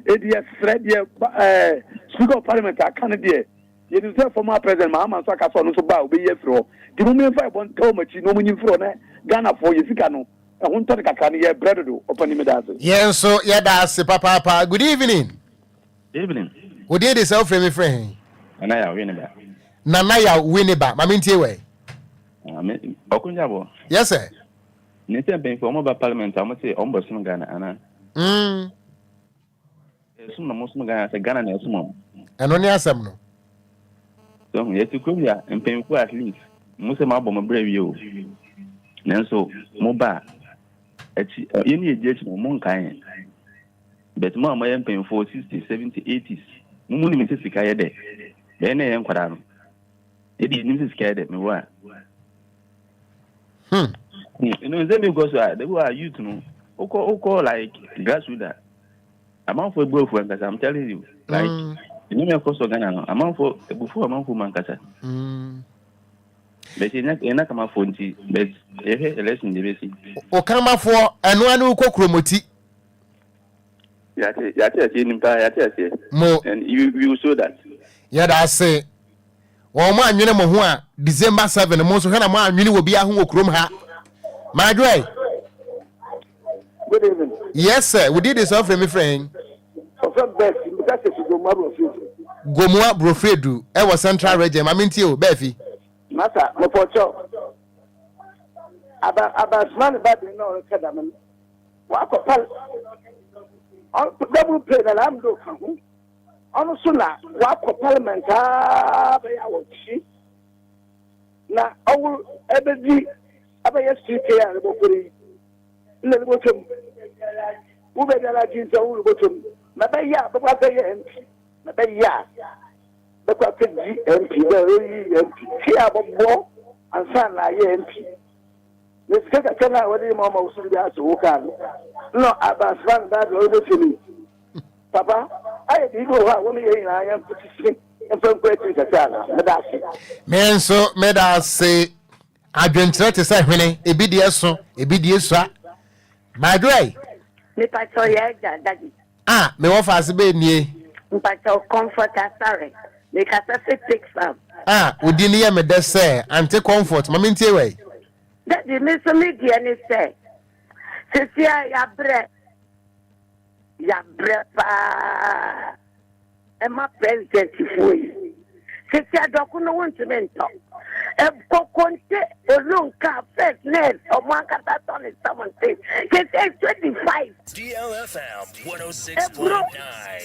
Enti yɛsrɛ deɛ ɛɛ Speaker of Parliament aka no deɛ, yɛnim sɛ former President Mahama nso aka sɛ ɔno nso ba a ɔbɛyi afiri hɔ. Nti mom yɛmfa yɛn bɔ nta wɔn akyi na wɔn nyi mfiri hɔ na Ghanafoɔ yɛ sika no ɛho ntɔ no kakra no yɛbrɛ dodo. Ɔpanin meda ase. Yɛn nso yɛda ase papaapa. Good evening. Evening. Wo din de sɛ wofrɛ me frɛ he? Nana Yaw Winneba. Nana Yaw Winneba, ma mentie wɛ. Ah, me, Ɔkongyabɔ. Yes sir. Ne sɛ mpanyinfoɔ wɔn ba parliament a wɔn se wɔn bɛ som Ghana ana? Mm. Ɛsom na wɔn som Ghana sɛ Ghana na ɛsom wɔn. Ɛno ne asɛm no. So yɛte kurom ya mpanyinfoɔ at least mo sɛ mo abɔ mo brɛ wie o. Nanso mo ba akyi yɛn ni yɛ gye akyi no mo nkae yɛn. But mo a moyɛ mpanyinfoɔ 60, 70, 80s mo mo nim sɛ sika yɛ dɛ. Bɛyɛ na yɛyɛ nkwadaa no. Yɛde yɛnim sɛ sika yɛ dɛ mewɔ a. Ɛno nsɛm bi kɔ so a, the way a youth no, wokɔ wokɔ like grassroots a, amanfoɔ ebu afu ankasa, I'm telling you. Like, nneɛma ɛkɔ so Ghana no, amanfoɔ ebufu amanfoɔ mu ankasa. But yɛnya yɛn akamafoɔ nti, but yɛhwɛ election deɛ bɛsi. Okamafoɔ, ɛno ano wokɔ kuromoti. Yɛate yɛate aseɛ nim paa yɛate aseɛ. Mo. And you we will show that. Yɛda ase. Wɔn mo anwene mo ho a December 7 mo nso hwɛ na mo anwene wɔ biara ho wɔ kurom ha. Madwoɛ. Good evening. Yes sir, wo din de sɛ ɔfrɛ me frɛ hen? Ɔfrɛ Bɛɛfi, meka sɛ fi Gomoa Brofredu. Gomoa Brofredu ɛwɔ Central Region, ma mentie o, Bɛɛfi. Masa, mepɔkyɛw, aba abansoma ne ba den na ɔreka dame no, wakɔ pal, double pay na na amdo ka ho, ɔno so na wakɔ parliament aa bɛyɛ awɔtwe. Na ɔwo ebedzi abɛyɛ CK a erobɔkɔ yi, nna erobɔtwa mu. Wo beebiara gye ntsi ɔwo robɔtwa mu. Ma bɛyɛ a bɔkɔ akɛyɛ MP, ma bɛyɛ a bɛkɔ akedzi MP, dɛ oyi yɛ MP. Tse a bɔbɔ ansaana ayɛ MP. Na sika kakra no a wɔdze rema wo ma wo so de bi ato wo kaar no, nna abansoma no baa dɛ ɔrobɔtwa mu yi. Papa, ayɛ biribi wɔ hɔ a wɔne yɛn nyinaa yɛmfa sisi mfa nkɔ akyiri kakra anaa? Meda ase. Me nso meda ase. Adwenkyerɛ te sɛ hwene, ebi deɛ so, ebi deɛ sua. Madwoe. Mepakyɛw yɛ agya daddy. Ah, me wɔ faase bɛɛ nie. Mpakyɛw Comfort Asare. Mekasa fi Pig Farm. Ah, wo din yɛ me dɛ sɛ Ante Comfort. Ma mentie wɛ. Daddy, me nso me deɛ ne sɛ, sesia yɛabrɛ. Yabrɛ paa ɛma president foɔ yi. Sisi adɔko no wontumi ntɔ. Kokonte olunka first nurse ɔmo ankasa tɔ ne 17. Sisi 25. Eburo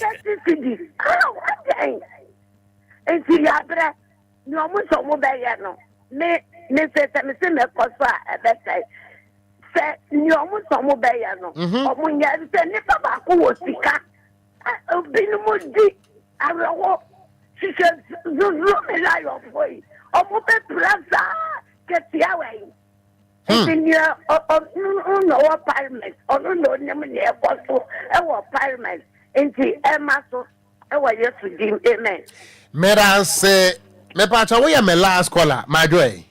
30 cedis. Aw adɛn? Nti yabrɛ nea ɔmo sɛ ɔmo bɛyɛ no me me sɛ sɛ me se mɛkɔ so a ɛbɛsɛe. Sɛ nea ɔmo sɛ ɔmo bɛyɛ no, ɔmo nyɛ. Sɛ nipa baako wɔ sika, binom di awerɛho hyehyɛ zuzuru me lionfoɔ yi, ɔmo bɛpira saa kɛseawa yi. Nti nea ɔno na ɔwɔ parliament, ɔno na onim nea ɛkɔ so ɛwɔ parliament, nti ɛma so. Ɛwɔ Yesu din amen. Medase mepakyɛ woyɛ me last caller madwoe.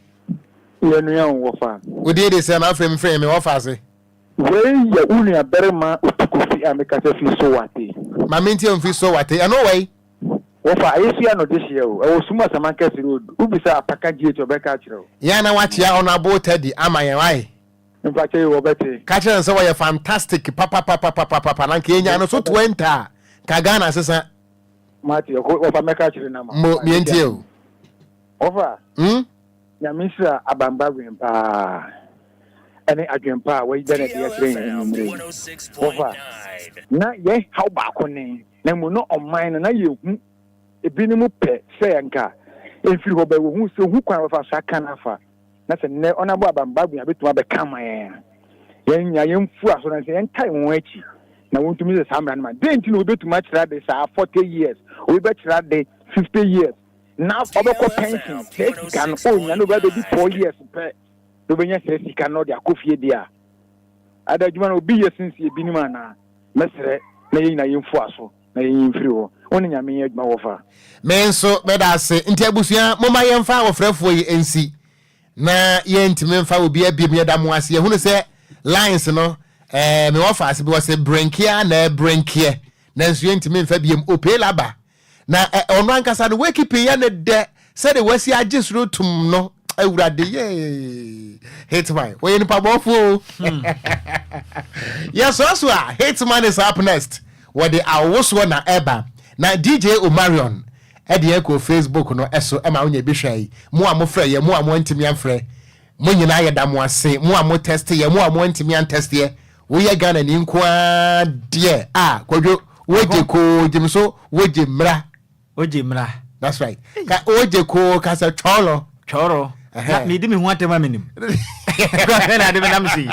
Yɛ nua o wɔfa. Wo din de sɛn na afei me frɛ me wɔfa ase. Wei yɛ wo nua barima Otu Kofi a me kasa fi Sowate. Ma me ntie mfi Sowate ɛno wɔ yi. Wɔfa ayesua no dehyeɛ o ɛwɔ Sum Asamankɛse road wo bisa Apaka GH ɔbɛka akyerɛ wo. Yɛn na wakyea Honourable Teddy ama yɛn wai. Mpakyɛ yi wɔbɛte. Ka kyerɛ no sɛ wɔyɛ fantastic papapapapapa na nka yɛnya no so 20 a nka Ghana sesa. Mate wɔfa mɛka kyerɛ no ama. Mo mientie o. Wɔfa. Hmm? Nyame nhyira Abambagwen paa ɛne adwen pa a wayi da no adi akyerɛ yɛn anwummere yi. Wɔfa. Na yɛn haw baako ne, na mmom na ɔman no na yɛhu ebinom pɛ sɛ nka ɛmfiri hɔ bɛ wɔhu sɛ hu kwan wɔfa so aka no afa. Na sɛ nnɛ ɔnabɔ abambagwen a bɛtumi abɛka ama yɛn a, yɛn nyinaa yɛmfu aso na sɛ yɛntae wɔn akyi na wɔntumi sɛ saa mmara no ma. Dɛn nti na obi bɛtumi akyerɛ ade saa 40 years, obi bɛkyerɛ ade 50 years, na ɔbɛkɔ pension, saa sika no ɔnya na obi abɛdi 4 years pɛ na ɔbɛnya saa sika no ɔde akɔ fie deɛ a, ada adwuma no obi yɛ sensi ebinom anaa? Mɛsrɛ na yɛn nyinaa yɛmfu aso na yɛnyi mfiri hɔ. Wo ne Nyame nyɛ adwuma wɔfa. Me nso meda ase. Nti abusua momma yɛmfa ɔfrɛfoɔ yi nsi na yɛntumi mfa obiara biom. Yɛda mo ase. Yɛhunu sɛ lines no eh, me wɔfa ase bi wɔ se brenkeɛ na ɛbrenkeɛ nanso yɛntumi mfa biom. Opee laba Na ɔno ankasa no wakeeping yɛ ne dɛ sɛde wasi agye soro tum no awurade yee hitman wɔyɛ nipa bɔfo o hmm. yɛsoa so a hitman is up next wɔde awosoɔ na ɛba na dj omarion ɛde ɛkɔ facebook no ɛso ɛma wonya bi hwɛ yi mo a mofrɛ yɛ mo a mo antumi amfrɛ Mo nyinaa yɛda mo ase, mo a mo tɛste yɛ, mo a mo antumi antɛste yɛ, woyɛ Ghana ni nko ara deɛ a, Kwadwo, wogye koo, gyem so, wogye mmra. Wogye mmra. That's right. Ka wogye koo, ka sɛ twɔlɔ. Twɔlɔ. Na medi me ho atɛm a menim. Kwan na ade bɛnam so yi.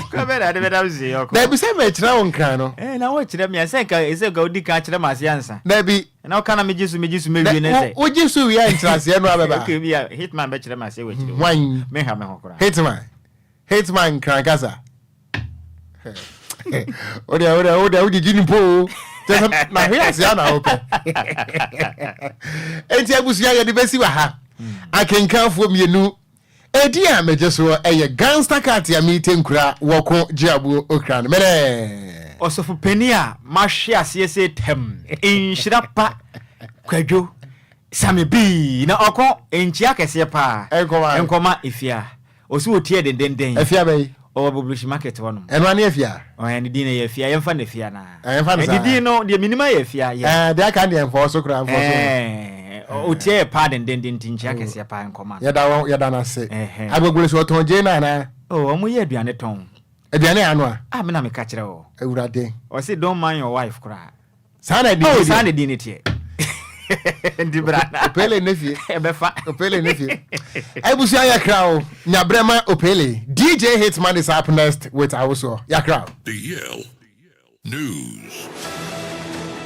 Kwan bɛn na ade bɛnam so yi ɔkɔ. Dabi sɛ mɛkyerɛ wo nkran no. Eh, na wokyerɛ me a, sɛ nka sɛ nka wodi kan kyerɛ me ase ansa. Dabi. Na ɔka na megye so megye so mewie ne sɛ. Wogye so wie a nkyerɛaseɛ no abɛba. Okay bi a hitman bɛkyerɛ me aseɛ wɔ akyire. Hwan? Menha me ho koraa. Hitman. Hitman nkran kasa. Wodeɛ wodeɛ wodeɛ wogyegye ne mpo o. Kyɛ sɛ na hwe aseɛ na wopɛ. Enti abusua yɛde bɛsi wɔ ha. Akenkanfoɔ mmienu Edin a megye soɔ yɛ Gangsta Cat a meete nkura wɔko gye abuo okra no menɛ. Ɔsɔfo panin a mahwe aseɛ sei tɛm nhyira pa Kwadwo Same bii na ɔkɔ nkyia kɛseɛ paa nkɔma Efia. Ɔsi ɔtie dendenden. Afia bɛyi. Ɔwɔ Boblushi market hɔ nom. Ɛno ane Afia? Ɔhɛn ne din no yɛ Afia, yɛmfa no Afia naa. Ɛɛ yɛmfa no saa. Ne din no deɛ menim ayɛ Afia, yes. Ɛɛ deɛ aka deɛ mfɔɔ so koraa mfɔɔ so. Ɛɛ ɔtie yɛ paa dendenden nti nkyia kɛseɛ paa nkɔma no. Yɛda wɔn yɛda no ase. Agbogbloshie ɔtɔn gyeene anaa? Oh wɔn yɛ aduane tɔn. Aduane anoa? Ah me na meka kyerɛ wo. Awurade. Ɔse don't mind your wife koraa. Saa na ɛdi Oh saa na ɛdi ne teɛ. Nti bra na. Opele ne fie. Ɛbɛfa. Opele ne fie. Abusua yɛ kra o. Nyabrɛ ma Opele. DJ Hitman is up next with Awosoɔ. Yɛakra o. The Yale News.